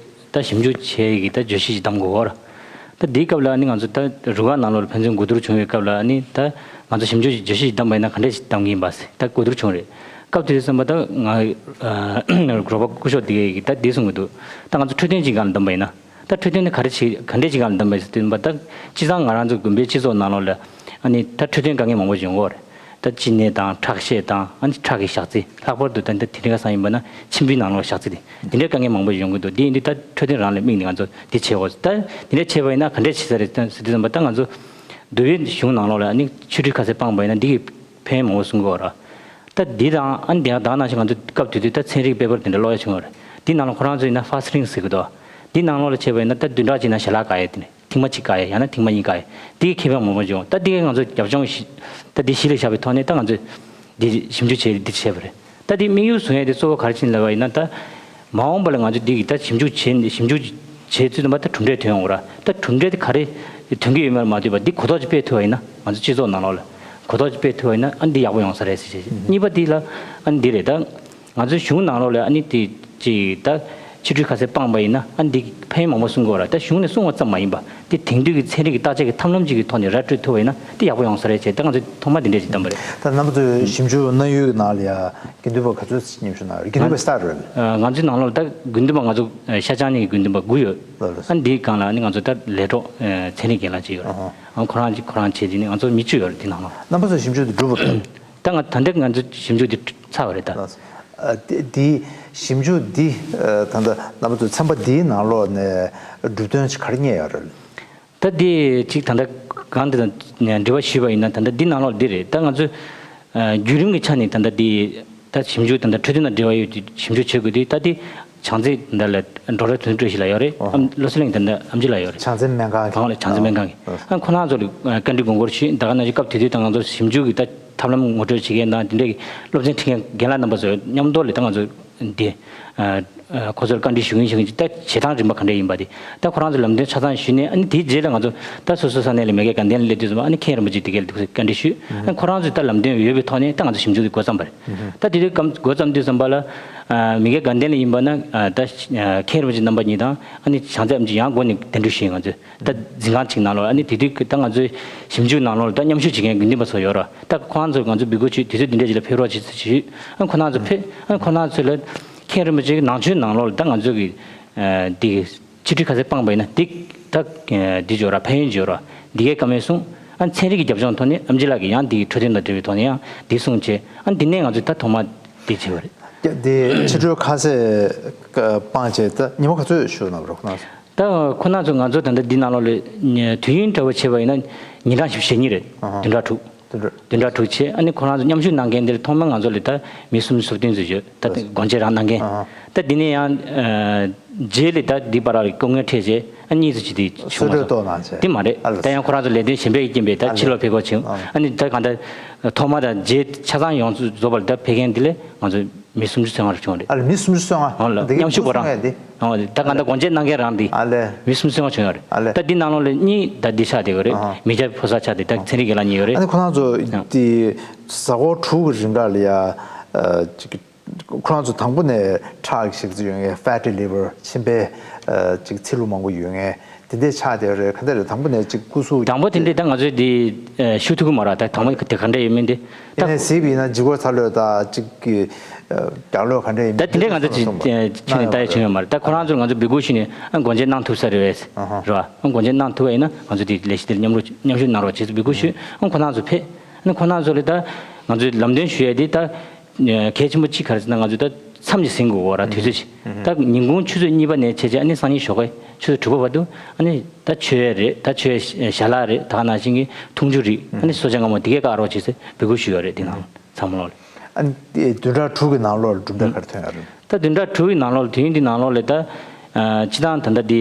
ད་ཞིབ་འཇུག་བྱས་ཀྱི་ད་བརྗོད་གཞི་ཞིག་བདམས་དགོས་པ་རེད། ད་འདིའི་སྐབས་ལ་ནི་ང་ཚོ་ད་རུ་ཁག་ནང་ལོགས་ལ་ཕན་ཚུན་གོ་བསྡུར་བྱུང་བའི་སྐབས་ལ་ནི། ད་ང་ཚོ་ཞིབ་འཇུག་བརྗོད་གཞི་ཞིག་བདམས་པ་ཡིན་ན་ག་འདྲས་ཞིག་བདམས་ཀྱི་ཡིན་པ་ད་གོ་བསྡུར་བྱུང་རེད། སྐབས་དེ་དུས་ཙམ་པ་ད་ང་རོགས་པ་སྐུ་ཞབས་དེ་གས་ཀྱིས་ད་འདི་གསུང་གི་འདུག་ད་ང་ཚོ་འཕྲོད་བསྟེན་གྱི་སྒང་ལ་བདམས་པ་ཡིན་ན། ད་འཕྲོད་བསྟེན་ནི་ག་རེ་བྱེད་ག་འདྲས་ཀྱི་སྒང་ལ་བདམས་པ་ཡིན་ཟེར་དུས་ཙམ་པ། ད་སྤྱིར་བཏང་ང་རང་ཚོ་དགོན་པའི་སྤྱི་ཚོགས་ནང་ལོགས་ལ་ཨ་ནི་ད་འཕྲོད་བསྟེན་དཀའ་ངལ་མང་པོ་ཡོང་གི་ཡོད་རེད། ད་གཅིན་སྙི་དང་ཁྲག་ཤེད་དང་ཨ་ནི་ཁྲག་གི་ཞག་རྩི། ལྷག་པར་དུ་ད་ལྟ་དེ་རིང་ཁ་སང་ཡིན་པ་ན་མཆིན་པའི་ནང་ལོགས་ཞག་རྩི་དེ་དེ་འདྲའི་དཀའ་ངལ་མང་པོ་ཡོང་གི་འདུག་དེ་ཡིན་དུས་ད་འཕྲོད་བསྟེན་རང་ལ་དམིགས་ནས་ང་ཚོ་འདི་བྱེད་དགོས། ད་དེ་འདྲ་བྱས་པ་ཡིན་ན་ག་འདྲས་བྱེད་ས་རེད་ཟེར་དུས་ཙམ་པ། ད་ང་ཚོ་འདུལ་བའི་གཞུང་ནང་ལོགས་ལ་ཨ་ནི་ཆོ་འཕྲུལ་ཁ་ཟས་སྤངས་པ་ཡིན་ན་འདི་གི་ཕན་ཡོན་མང་པོ་གསུང་གི་ཡོད་རེད། ད་འདི་དང་ཨ་ནི་དེ་ཡང་ད་ག་ནང་བཞིན་ང་ཚོ་སྐབས་དེ་དུས་ད་ཚན་རིག་པེ་པར་དེ་འདྲ་ཀློག་ཡ་བྱུང་ཡོད་རེད། འདི་ནང་ལ་ཁོ་རང་ཚོ་ཡིན་ན་ཕ་སི་རིང་ཟེར་གི་འདུག་འདི་ནང་ལོགས་ལ་བྱས་པ་ཡིན་ན་ད་བདུན་ཕྲག་གཅིག་ནང་ཞལ་ལག་བཀག་ཡ། དེ་ནས་ཐེངས་མ་གཅིག་བཀག་ཡ། ཡང་ན་ཐེངས་མ་གཉིས་བཀག་ཡ། དེ་གི་ཁེ་ཕན་མང་པོ་བྱུང་། ད་འདི་གའི་ང་ཚོ་རྒྱབ་ལྗོངས་གཞི་ད་འདི་གཞི་ལ་བཞག་པའི་ཐོག་ནས་ད་ང་ཚོས་འདི་ཞིབ་འཇུག་བྱས་འདི་བྱས་པ་རེད། ད་འདི་དམིགས་ཡུལ་བཟུང་ཡ་དེ་གཙོ་བོ་ག་རེ་བྱས་ནས་ལབ་པ་ཡིན་ན། ད་མ་འོངས་པ་ལ་ང་ཚོ་འདི་གི་ད་ཞིབ་འཇུག་བྱས་ནས་ཞིབ་འཇུག་བྱས་ཚུལ་དུ་མ་ད་གྲུབ་འབྲས་ཐོན་ཡོང་གི་རེད། ད་གྲུབ་འབྲས་དེ་ག་རེ་ཐོན་གྱི་ཡོད་མེད་ལ་མ་ལྟོས་པར་འདི་གོ་རྟོགས་ཅིག་སྤེལ་ཐུབ་པ་ཡིན་ན། ང་ཚོ་སྤྱི་ཚོགས་ནང་ལོགས་ལ་གོ་རྟོགས་ཅིག་སྤེལ་ཐུབ་པ་ཡིན་ན་ཨ་ནི་འདི་ཡག་པོ་ཡོང་ས་རེད་ཟེར་བྱས། གཉིས་པ་འདི་ལ་ཨ་ནི་འདི་རེད། ད་ང་ཚོའི་གཞུང་ནང་ལོགས་ལ་ཨ་ནི་དེ་ཅིག་ད་ཆོ་འཕྲུལ་ཁ་ཟས་སྤངས་པ་ཡིན་ན་ཨ་ནི་འདི་ཕན་ཡོན་མང་པོ་གསུང་གི་ཡོད་རེད། ད་གཞུང་ནས་གསུང་བ་ཙམ་མ་ཡིན་པ་དེ་དེང་དུས་ཀྱི་ཚན་རིག་གི་བརྟག་དཔྱད་ཀྱི་ཐབས་ལམ་ཅིག་གི་ཐོག་ནས་ར་སྤྲོད་ཐུབ་པ་ཡིན་ན་དེ་ཡག་པོ་ཡོང་ས་རེད་བྱས། ད་ང་ཚོས་ཐོག་མ་འདི་འདྲས་ཅིག་བདམས་པ་རེད། ད་རྣམ་པ་ཚོས་ཞིབ་འཇུག་གནང་ཡུལ་གྱི་ནང་ལ་ཡ་དགེ་འདུན་པ་ག་ཚོད་མཉམ་ཞུགས་གནང་ཡོད་རེད། དགེ་འདུན་པ་སྟར་རེད། ང་ཚོའི་ནང་ལོགས་ད་དགེ་འདུན་པ་ང་ཚོ་ཤར་བྱང་གཉིས་ཀྱི་དགེ་འདུན་པ་དགུ་ཡོད། ལགས་ལགས། ཨ་ནི་འདིའི་སྒང་ལ་ཨ་ནི་ང་ཚོ་ད་ལས་གྲོགས་ཚན་རིག་རྒན་ལགས་གཅིག་ཡོད་རེད། ཨ་ཁོ་རང་གཅིག་ཁོ་རང་བྱས་དེ་ནི་ང་ཚོ་མི་བཅུ་ཡོད་རེད་དེ་ནང་ལ། རྣམ་པ་ཚོ་ཞིབ་འཇུག་དེ་གྲུབ་པ་རེད། ད་ང་ད་ལྟ་ང་ཚོ་ཞིབ་འཇུག་དེ་ཚར་བ་རེད་ད། ལགས་སོ། ཨ་དེ་དེ་ཞིབ་འཇུག་འདི་ཨ་ད་ལྟ་རྣམ་པ་ཚོ་ཚན་པ་འདིའི་ནང་ལོགས་ནས་གྲུབ་དོན་ཅིག་ག་རེ་རྙེད་ཡོད་རེད། ད་འདི་གཅིག་ད་ལྟ་གང་དེ་དང་འབྲེལ་བ་ཞུས་པ་ཡིན་ན། ད་ལྟ་འདི་ནང་ལོགས་འདི་རེད། ད་ང་ཚོས་ཨ་བརྒྱུད་རིམ་གྱི་ཆ་ནས་ད་ལྟ་འདི་ད་ཞིབ་འཇུག་ད་ལྟ་འཕྲོད་བསྟེན་དང་འབྲེལ་བ་ཡོད་ཀྱི་ཞིབ་འཇུག་བྱེད་དགོས་དུས། ད་འདི་བྱང་རྩེ་ད་ལ་ཌོག་ཊར་དོན་གྲུབ་བཀྲ་ཤིས་ལགས་ཡོད་རེད། ཨོ། ཨམ་བློ་གསལ་གླིང་ད་ལྟ་ཨེམ་ཆི་ལགས་ཡོད་རེད། བྱང་རྩེ་སྨན་ཁང་གི། གང་ལ་བྱང་རྩེ་སྨན་ཁང་གི། ཨོ། ཨ་ཁོ་རང་ཚོ་ལ་བཀའ་འདྲི་དགོངས་སྐོར་ཞུས། ད་ག་ནང་བཞིན་སྐབས་དེ་དུས་ད་ང་ཚོ་ཞིབ་འཇུག་གི་ད་ཐབས་ལམ་ངོ་སྤྲོད་བྱེད་མཁན་དང་དེ་འདྲའི་སློབ་ཚན་ཁྲིད་མཁན་རྒན་ལགས་རྣམ་པ་ཚོ་མཉམ་དུ་ལ་ད་ང་ཚོ་འདི་ཨ་ཨ་ཁོ་ཚོར་བཀའ་འདྲི་ཞུ་གིན་ཞུ་གིན་ད་བྱེད་སྟངས་རིམ་པ་ག་འདྲ་ཡིན་པ་དེ་ད་ཁོ་རང་ཚོ་ལམ་སྟོན་ཆ་ཚང་ཞུས་ནས། ཨ་ནི་དེའི་རྗེས་ལ་ང་ཚོ་ད་སོ་སོ་ས་གནས་ལ་མི་སྒེར་དགའ་ལྡན་ལ་སླེབས་དུས་ཙམ་པ་ཨ་ནི་མཁན་རིན་པོ་ཆེ་དེ་གའི་བཀའ་འདྲི་ཞུས། ཨ་ནི་ཁོ་རང་ཚོས་ད་ལམ་སྟོན་ཡོད་པའི་ཐོག་ནས་ད་ང་ཚོ་ཞིབ་འཇུག་དེ་འགོ་བརྩམས་པ་རེད། ད་དེ་དུས་སྐབས་འགོ་བརྩམས་དུས་ཙམ་པ་ལ་ཨ་མི་སྒེར་དགའ་ལྡན་ལ་ཡིན་པ་ན་ཨ་ད་ཨ་མཁན་རིན་པོ་ཆེ་རྣམ་པ་གཉིས་དང་ཨ་ནི་བྱང་རྩེ་ཨེམ་ཆི་ཡང་སྒོ་ནས་གདན་འདྲེན་ཞུས། ང་ཚོས་ད་འཛིན་ཁང་གཅིག་ནང་ལོགས། ཨ་ནི་དེ་དུས་ད་ང་ཚོའི་ཞིབ་འཇུག་ནང་ལོགས་ལ་ད་མཉམ་ཞུགས་བྱེད་མཁན་དགེ་འདུན་པ་ཚོ་ཡོད་རེད། ད་ཁོང་ཚོར་ང་ཚོས་འབོད་སྐུལ་ཞུས། དུས་ཚོད་འདི་འདྲ་ཞིག་ལ་ཕེབས་རོགས་བྱེད་ཟེར་ཞུས། ཨ་ཁོ་རང་ཚོ་ཕེབས། ཨ་ཁོ་རང་ཚོ་ལ་མཁན་རིན་པོ་ཆེ་གི་ནང་ཆོས་ནང་ལོགས་ལ་ད་ང་ཚོ་གི་ཨ་འདི་ཆོ་འཕྲུལ་ཁ་ཟས་སྤངས་པ་ཡིན་ན་འདི་ད་ཨ་འདི་འབྱོར་ར་ཕན་ཡོན་འབྱོར་ར་འདི་གའི་བཀའ་མོལ་གསུངས། ཨ་ཚན་རིག་གི་རྒྱབ་ལྗོངས་ཐོག་ནས་ཨེམ་ཆི་ལགས་ཀྱིས་ཡང་འདི་འཕྲོད་བསྟེན་དང་འབྲེལ་བའི་ཐོག་ནས་ཡང་འདི་གསུངས་བྱས། ཨ་འདི་ནས་ང་ཚོས་ད་ཐོག་མ་འདི་བྱས་པ་རེད། ཀྱ་འདི་ཆོ་འཕྲུལ་ཁ་ཟས་སྤངས་བྱས་ད་ཉི་མ་ག་ཚོད་བཞུགས་གནང་བ་རེད་ཁོ་རང་ཚོ། ད་ཁོ་རང་ཚོ་ང་ཚོ་ད་ལྟ་འདི་ནང་ལོགས་ལ་དུས་ཡུན་འདྲ་བོ་བྱས་པ་ཡིན་ན་ཉིན་གྲངས་བཞི་བཅུ་ཞེ་གཉིས་རེད། ཨ་ཧ། བདུན་ཕྲག་དྲུག་དེ་འདྲ། བདུན་ཕྲག་དྲུག་བྱས། ཨ་ནི་ཁོ་རང་ཚོ་མཉམ་ཞུགས་གནང་མཁན་འདིར་ཐོག་མར་ང་ཚོ་ལ་ད་མི་སུམ་ཅུ་སོ་བདུན་ཙམ་ཡོད། ད་དགོངས་དཔྱད་རང་གནང་མཁན། ཨ་ཧ། ད་འདི་ནས་ཡང་ཨ་རྗེས་ལ་ད་འདི་བར་ལ་སྐུ་ངལ་འཕྲད་བྱས་ཨ་གཉིས་ཙམ་ཅིག་དེ་བྱུང་སུ་མ་སོང་། ལྟོས་གནང་བྱས། དེ་མ་རེད། ཨ་ལ། ད་ཡང་ཁོ་རང་ཚོ་ལས་དོན་གཞན་པའི་རྐྱེན་པས་ད་ཨ་ཕྱི་ལ། ལོགས་ཕེབས་དགོས་བྱུང་། ཨ་ནི་ད་གང་ལྟར་ཐོག་མ་དང་རྗེས་ཆ་ཚང་ཡོངས་སུ་རྫོགས་པ་ལ་ད་ཕེབས་མཁན་འདི་ལས་ང་ཚོ་མི་སུམ་ཅུ་སོ་ལྔ་རེ་བྱུང་རེད། ཨ་ལ་མི་སུམ་ཅུ་སོ་ལྔ། ཨོ་ལ་འདི་མཉམ་ཞུགས་པ་རང་། སུམ་ཅུ་སོ་ལྔ་འདི། ཨོ་ད་ག་འདྲ་དགོངས་དཔྱད་གནང་མཁན་རང་འདི། ཨ་ལས། མི་སུམ་ཅུ་སོ་ལྔ་བྱུང་ཡོད་རེད། ཨ་ལས། ད་འདི་ནང་ལོགས་ལ་གཉིས་ད་འདི་ཆགས་བསྡད་ཡོད་རེད། ཨ་ཧ། མི་སྐྱ་ཕོ་གསར་ཆགས་བསྡད། ད་ཚན་རིག་རྒན་ལགས་གཉིས་ཡོད་རེད། ཨ་ནི་ཁོ་རང་ཚོ་ཨ་དེ་གཟའ་འཁོར་དྲུག་གི་རིང་ག་ལ་ཡ་ཨ་ཅིག་ཁོ་རང་ཚོ་དང་པོ་ནས་ཁྲག་གི་ཞིག་ཡོད་མཁན། ཕེ་ཊི་ལི་ཝར། མཆིན་པའི་ཨ་ཅིག་ཚིལ་ལུ་མང་པོ་ཡོད་མཁན་དེ་འདྲས་ཆགས་བསྡད་ཡོད་རེད། ག་འདྲ་རེད། དང་པོ་ནས་ཅིག་སྐུ་གཟུགས། དང་པོ་དེ་འདྲས་ད་ང་ཚོས་འདི་ཨ་ཞུ་ཐུབ་ཀྱི་མ་རེད། ད་དང་པོ་དེ་ག་འདྲ་ཡོད་མིན་དེ། ཡིན་ནའི་གཟིགས་པ་ཡིན་ན་ལྗིད་ཁོག་ཚ་ལོས་དང་ཅིག་གི་ཨ་རྒྱགས་ལོས་ག་འདྲ་ཡིན་མིན་ད་དེ་འདྲས་ང་ཚོ་ཅིག་གསུངས་ཨ་ཁྱོན་ནས་ལྟ་ཡ་བྱུང་ཡོད་མ་རེད། ད་ཁོ་རང་ཚོར་ང་ཚོ་འབོད་སྐུལ་ཞུས་ནས་ཨ་དགོངས་དཔྱད་གནང་ཐུབ་ས་རེད་པས། ཨ་ཧ། རེད་པ། ཨ་དགོངས་དཔྱད་གནང་ཐུབ་པ་ཡིན་ན་ང་ཚོ་དེ་ལས་གཞི་དེར་མཉམ་རུབ་མཉམ་ཞུགས་གནང་རོགས་བྱེད་ཟེར་འབོད་སྐུལ་ཞུས། ཨ་ཁོ་རང་ཚོ་ཕེབས། ཨ་ནི་ཁོ་རང་ཚོ་ལ་ད་ང་ཚོས་ལམ་སྟོན་ཞུ་ཡ་དེ་ད་གལ་ཆེན་པོ་གཅིག་ག་རེ་ཟེར་ན། ང་ཚོས་ད་མཚམས་ཀྱི་ཟིན་དགོས་པ་ར། དུས་ཚོད་ཅིག་ད་ཉིན་གུང་ཆུ་ཚོད་གཉིས་པ་ནས་བྱས་རྗེས་ཨ་ནི་སང་ཉིན་ཞོགས་ཀས་ཆུ་ཚོད་དྲུག་པ་བར་དུ་ཨ་ནི་ད་མཆོད་ཡ་རེད། ད་མཆོད་ཡ་ཞལ་ལག་རེད། ད་ག་ནང་བཞིན་གྱི་འཐུང་ཆུ་རིགས། ཨ་ནི་གསོལ་ཇ་མངར་མོ་དེ་གས་བཀག་རོགས་བྱེད་ཟེར་འབོད་སྐུལ་ཞུས་ཡོད་རེད། དེ་ནང་ཚང་མ་ལོག་ལ། ཨ་ནི་བདུན་ཕྲག་དྲུག་གི་ནང་ལོགས་ལ་གྲུབ་འབྲས་ག་རེ་ཐོན་ཡོད་རེད། ད་བདུན་ཕྲག་དྲུག་གི་ནང་ལོགས་ལ་དུས་ཡུན་འདི་ནང་ལོགས་ལ་ད་ཨ་སྤྱིར་བཏང་ད་ལྟ་འདི་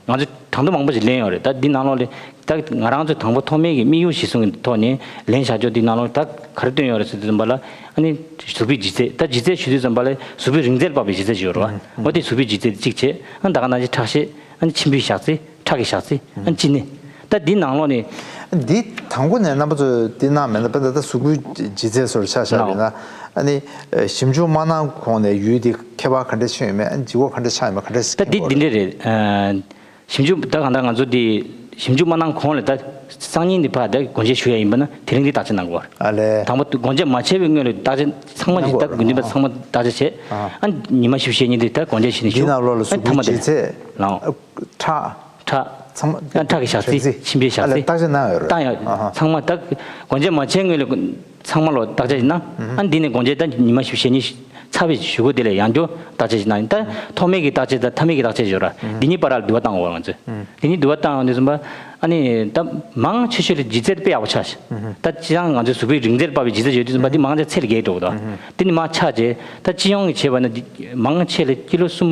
ང་ཚོ་ གྲངས་ཐོ་མང་པོ་ཞིག་ལེན་ཡོད་རེད། ད་འདི་ནང་ལོགས་ལ་ད་ང་རང་ཚོས་དང་པོ་ཐོག་མའི་གི་དམིགས་ཡུལ་གཞིར་བཟུང་གི་ཐོག་ནས་ལེན་བྱ་ཆོག་འདི་ནང་ལོགས་ད་ག་རེ་བཏོན་ཡོད་རེད་ཟེར་དུས་ཙམ་པ་ལ་ཨ་ནི་གཟུགས་པོའི་ལྗིད་ཚད། ད་ལྗིད་ཚད་ཞུ་དུས་ཙམ་པ་ལ་གཟུགས་པོའི་རིང་ཚད་དཔག་པའི་ལྗིད་ཚད་ཅིག་ཡོད་རེད་བ། འོ་དེ་གཟུགས་པོའི་ལྗིད་ཚད་གཅིག་བྱས། ཨ་ནི་ད་ག་ནང་བཞིན་ཁྲག་ཤེད། ཨ་ནི་མཆིན་པའི་བཞག་ཚད། ཁྲག་གི་བཞག་ཚད། ཨ་ནི་ལྕི་ནད། ད་འདི་ནང་ལོགས་ནས། འདི་དང་པོ་ནས་རྣམ་པ་ཚོས་འདི་གནང་མེད་ན། དཔེར་ན་ད་གཟུགས་པོའི་ལྗིད་ཚད་སོར་ཆ་བཞག་པ་ཡིན་ན། ཨ་ནི་ཞིབ་འཇུག་མ་གནང་གོང་ནས་ཡུལ་འདི་ཁྱད་པར་ག་འདྲ་ཕྱིན་ཡོད་མེད། ཨ་ནི་ལྗིད་ཁོག་ག་འདྲ་ཆགས་ཡོད་མེད། ག་འདྲ་ད་འདི་འདི་འདྲ་རེད། ཨ། ཞིབ་འཇུག་ད་གང་ལྟར་ང་ཚོ་འདི་ཞིབ་འཇུག་མ་གནང་གོང་ལ་ད་སང་ཉིན་འདི་ཕར་ད་སྒོ་འབྱེད་ཞུ་ཡ་ཡིན་པ་ན་དེ་རིང་འདི་བརྟག་དཔྱད་གནང་དགོས་པ་རེད། ཨ་ལས། དང་པོ་སྒོ་འབྱེད་མ་བྱས་པའི་སྔོན་ལ་བརྟག་དཔྱད་ཚང་མ་ཞིག་ད་དགུན་དུས་པ་ཚང་མ་བརྟག་དཔྱད་བྱས། ཨ་ནི་ཉི་མ་བཞི་བཅུ་ཞེ་གཉིས་འདི་ད་སྒོ་འབྱེད་བྱས་ནས་ཞུ། འདི་ནང་ལོགས་ལ་ཨ་ནི་མཐའ་མ་དེ་གཟུགས་པོའི་ལྗིད་ཚད། ལའོ། ཁྲག་ཁྲག་ཚང་མ། ཨ་ཁྲག་གི་བཞག་ཚད། ཁྲག་ཚད། མཆིན་པའི་བཞག་ཨ་ལས། ཚད། བརྟག་དཔྱད་གནང་ཡོད་རེད། བཏང་ཡ། ཨ་ཧ། ཚང་མ་ད་སྒོ་འབྱེད་མ་བྱས་སྔོན་ལ་ཚང་མ་ལོ་བརྟག་དཔྱད་ཅིག་གནང་། ཨ་འདི་ནས་སྒོ་འབྱེད་ད་ཉི་མ་བཞི་བཅུ་ཞེ་གཉིས་ཚར་བའི་གཞུག་གུ་དེ་ལ་ཡང་བསྐྱར་བརྟག་དཔྱད་ཅིག་གནང་། ད་ཐོག་མའི་གི་བརྟག་དཔྱད་དང་མཐའ་མའི་གི་བརྟག་དཔྱད་ཡོད་ར། འདི་གཉིས་བར་ལ་འདུ་བ་བཏང་དགོས་ང་ཚོས། འདི་གཉིས་འདུ་བ་བཏང་ཡོང་དུས་ཙམ་པ་ཨ་ནི་ད་མང་ཆེ་ཤོས་ལ་ལྗིད་ཚད་དཔེ་ཡག་པོ་ཆགས་ཤག་ད་སྤྱིར་བཏང་ང་ཚོའི་གཟུགས་པོའི་རིང་ཚད་དཔག་པའི་ལྗིད་ཚད་ཡོད་དུས་ཙམ་པ་འདི་མང་ཆེ་ཚད་ལ་བརྒལ་འགྲོ་གི་འདུག་འདི་ནི་མར་ཆག་བྱས། ད་སྤྱི་ཡོངས་ཀྱི་བྱས་པ་ན་འདི་མང་ཆེ་ལ་ཀི་ལོ་གསུམ་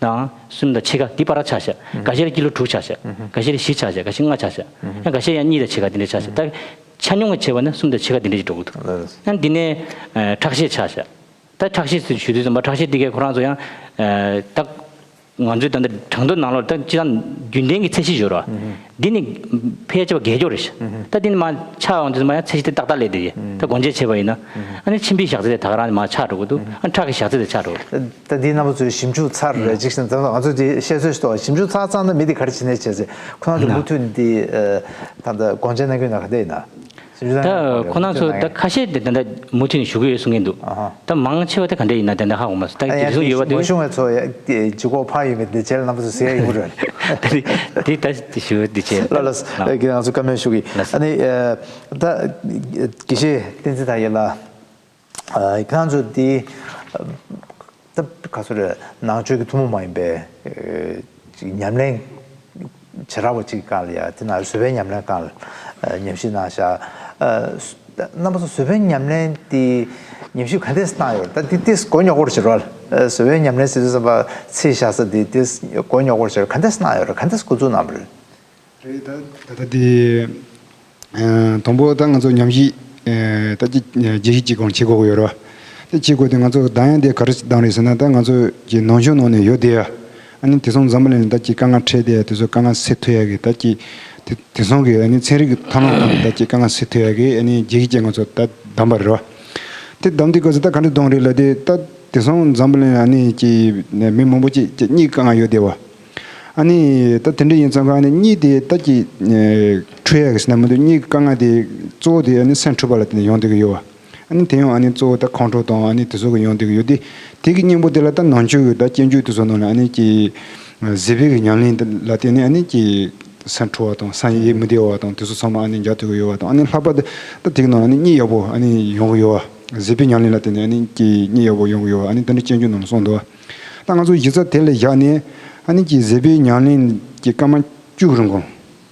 དང་གསུམ་དང་ཕྱེད་ཀ་འདི་བར་ཆགས་ཤག་འགའ་ཤས་ལ་ཀི་ལོ་དྲུག་ཆགས་ཤག་འགའ་ཤས་ལ་བཞི་ཆགས་ཤག་འགའ་ཤས་ལྔ་ཆགས་ཤག་ཡང་འགའ་ཤས་ཡང་གཉིས་དང་ཕྱེད་ཀ་འདི་འདྲ་ཆགས་ཤག་ད་ཆ་སྙོམས་ཀྱི་བྱས་པ་ན་གསུམ་དང་ཕྱེད་ཀ་འདི་འདྲ་ཞིག་འགྲོ་གི་འདུག་ཡང་འདི་ནས་ཨ་ཁྲག་ཤེད་ཆགས་ཤག་ད་ཁྲག་ཤེད་ཟེར་ཞུ་དུས་ཙམ་པ་ཁྲག་ཤེད་འདི་གའི་ཁོ་རང་ཚོ་ཡང་ཨ་ད་ང་ཚོའི་ད་ལྟ་གྲངས་ཐོ་ནང་ལོགས་ད་སྤྱིར་བཏང་རྒྱུན་ལྡན་གྱི་ཚད་གཞི་ཡོད་རེད་བ། འདི་ནི་ཕལ་ཆེ་བ་བརྒལ་འགྲོ་རེད་ཤག་ད་འདི་ནི་མར་ཆག་ཡོང་དུས་ཙམ་པ་ཡང་ཚད་གཞི་དེ་ཏག་ཏག་སླེབས་བསྡད་ཡོད། ད་སྒོ་འབྱེད་བྱས་པ་ཡིན་ན། ཨ་ནི་མཆིན་པའི་བཞག་ཚད་དེ་ད་ག་རང་ནས་མར་ཆག་འགྲོ་གི་འདུག་ཨ་ཁྲག་གི་བཞག་ཚད་དེ་ཆག་འགྲོ་གི་འདུག་ད་འདི་རྣམ་པ་ཚོས་ཞིབ་འཇུག་ཚར་རེད། ཅིག་བཞིན་ད་ང་ཚོས་འདི་བཤད་སྲོལ་ཞིག་འདུག་ཞིབ་འཇུག་ཚར་ཙང་ན་མི་འདི་ག་རེ་བྱེད་ནས་བྱས་ཚེ་ཁོ་རང་ཚོ་མུ་མཐུད་འདི་ད་ལྟ་སྒོ་འབྱེད་གནང་རྒྱུ་ན་ག་འདྲ་ཡིན་ན། ད་ཁོ་རང་ཚོ་ད་ཁ་ཤས་དེ་ད་ལྟ་མུ་མཐུད་ནས་ཞུ་གི་ཡོད་གསུང་གི་འདུག་ད་མང་ཆེ་བ་དེ་ག་འདྲ་ཡིན་ན་དེ་འདྲ་ཧ་གོ་མ་སོང་། ད་དེ་གསུང་ཡོད་པ་དེ། མ་ཤོང་བའི་ཚོ་ལྗིད་ཁོག་འཕར་ཡོད་མེད་དེ་རྗེས་ལ་རྣམ་པ་ཚོ་ཟེར་ཡ་ཡོང་གི་རེད། དེ་ད་དེ་ཞུ་དེ་བྱས། ལགས་ལགས། ཁྱེད་རང་ཚོ་བཀའ་མོལ་ཞུ་གི། ལགས། ཨ་ནི་ད་དགེ་བཤེས་བསྟན་འཛིན་དར་ཡོད་ལགས། ཁྱེད་རང་ཚོ་དེ། ད་ག་ཚོད་རེད། ནང་ཆོས་ཀྱི་ཐུན་མོང་མ་ཡིན་པའི་ཨ་ཅིག་ཉམས་ལེན་བྱེ་བྲག་པ་གཅིག་སྒང་ལ་ཡ་དེ་ན་བཟོད་པའི་ཉམས་ལེན་སྒང་ལ་ཨ་ཉམས་ཞིབ་གནང་བཞག་ཨ་རྣམ་པ་ཚོ་བཟོད་པའི་ཉམས་ལེན་དེ་ཉམས་ཞིབ་ག་འདྲས་གནང་ཡོད་རེད། ད་དེ་ཏིས་མགོ་རྙོག་པོ་ཞིག་རེད་བ། བཟོད་པའི་ཉམས་ལེན་ཟེར་དུས་ཙམ་པ་ཚིག་བཞག་ས་དེ་ཏིས་མགོ་རྙོག་པོ་ཞིག་རེད། ག་འདྲས་གནང་ཡོད་རེད། ག་འདྲས་འགོ་འཛུགས་གནང་བ་རེད། རེད། ད་ད་ལྟ་དེ་ཨ་དང་པོ་ད་ང་ཚོ་ཉམས་ཞིབ་ཨ་ད་ཅི་ཨ་བརྗོད་གཞི་གཅིག་སྒང་བྱེད་དགོས་ཀྱི་ཡོད་རེད་བ། དེ་བྱེད་དགོས་དེ་ང་ཚོ་གདམ་ཡ་དེ་ག་རེ་གདམ་རེད་ཟེར་ན། ད་ང་ཚོ་གི་ནང་ཆོས་ནང་ནས་ཡོད་དེ་ཡ། ཨ་ནི་དེང་སང་འཛམ་བུ་གླིང་ལ་ད་ཅི་དཀའ་ངལ་འཕྲད་དེ་ཡ་དེ་ཚོ་དཀའ་ངལ་སེལ་ཐུབ་ཡ་གི་ད་ཅི་དེ་དེང་སང་གི་ཨ་ནི་ཚན་རིག་གི་ཐབས་ལམ་ཐོག་ནས་ད་ཅི་དཀའ་ངལ་སེལ་ཐུབ་ཡ་གི་ཨ་ནི་བརྗོད་གཞི་གཅིག་ང་ཚོ་ད་གདམ་པ་རེད་བ། དེ་གདམ་དུས་སྐབས་སུ་ད་ག་འདྲ་གདམ་རེད་ལབ་དུས། ད་དེང་སང་འཛམ་བུ་གླིང་ཨ་ནི་ཅི་མི་མང་པོ་ཅིག་ཅིག་གཉིད་དཀའ་ངལ་ཡོད་དེ་བ། ཨ་ནི་ད་དེ་འདྲ་ཡིན་ཙང་ཀ་ཨ་ནི་གཉིད་དེ་ད་ཅི་ཨ་འཁྲུག་ཡ་གི་ཟེར་ན་མི་འདུག་གཉིད་དཀའ་ངལ་དེ་གཙོ་བོ་དེ་ཨ་ནི་སེམས་འཁྲུག་པ་ལ་བརྟེན་ནས་ཡོང་བསྡད་ཀྱི་ཡོད་བ། ཨ་ནི་དེ་ཡང་ཨ་ནི་གཙོ་བོ་ད་ཁོང་ཁྲོ་དང་ཨ་ནི་དེ་ཚོ་གི་ཡོང་བསྡད་ཀྱི་ཡོད་དེ། དེ་གི་གཉེན་པོ་དེ་ལ་ད་ནང་ཆོས་ཀྱི་ད་སྤྱོད་འཇུག་དེ་ཚོ་ནང་ལ་ཨ་ནི་ཅི་བཟོད་པའི་གི་ཉམས་ལེན་ལ་བརྟེན་ནས་ཨ་ནི་ཅི་སེམས་འཁྲུག་པ་དང་བསམ་ཡས་མི་བདེ་བ་དང་དེ་ཚོ་ཚང་མ་ཨ་ནི་འཇགས་ཐུབ་ཀྱི་ཡོད་བ་དང་། ཨ་ནི་ལྷག་པར་དུ་ད་དེ་གི་ནང་ལ་ཨ་ནི་གཉིད་ཡག་པོ་ཨ་ནི་ཡོང་གི་ཡོད་བ། བཟོད་པའི་ཉམས་ལེན་ལ་བརྟེན་ནས་ཨ་ནི་ཅི་གཉིད་ཡག་པོ་ཡོང་གི་ཡོད་བ། ཨ་ནི་དེ་འདྲ་སྤྱོད་འཇུག་ནང་ལ་གསུངས་འདུག་ད་ང་ཚོ་གཞི་རྩ་དེ་ལ་བཞག་ནས་ཨ་ནི་ཅི་བཟོད་པའི་ཉམས་ལེན་གྱི་སྐར་མ་བཅུ་རིང་གོང་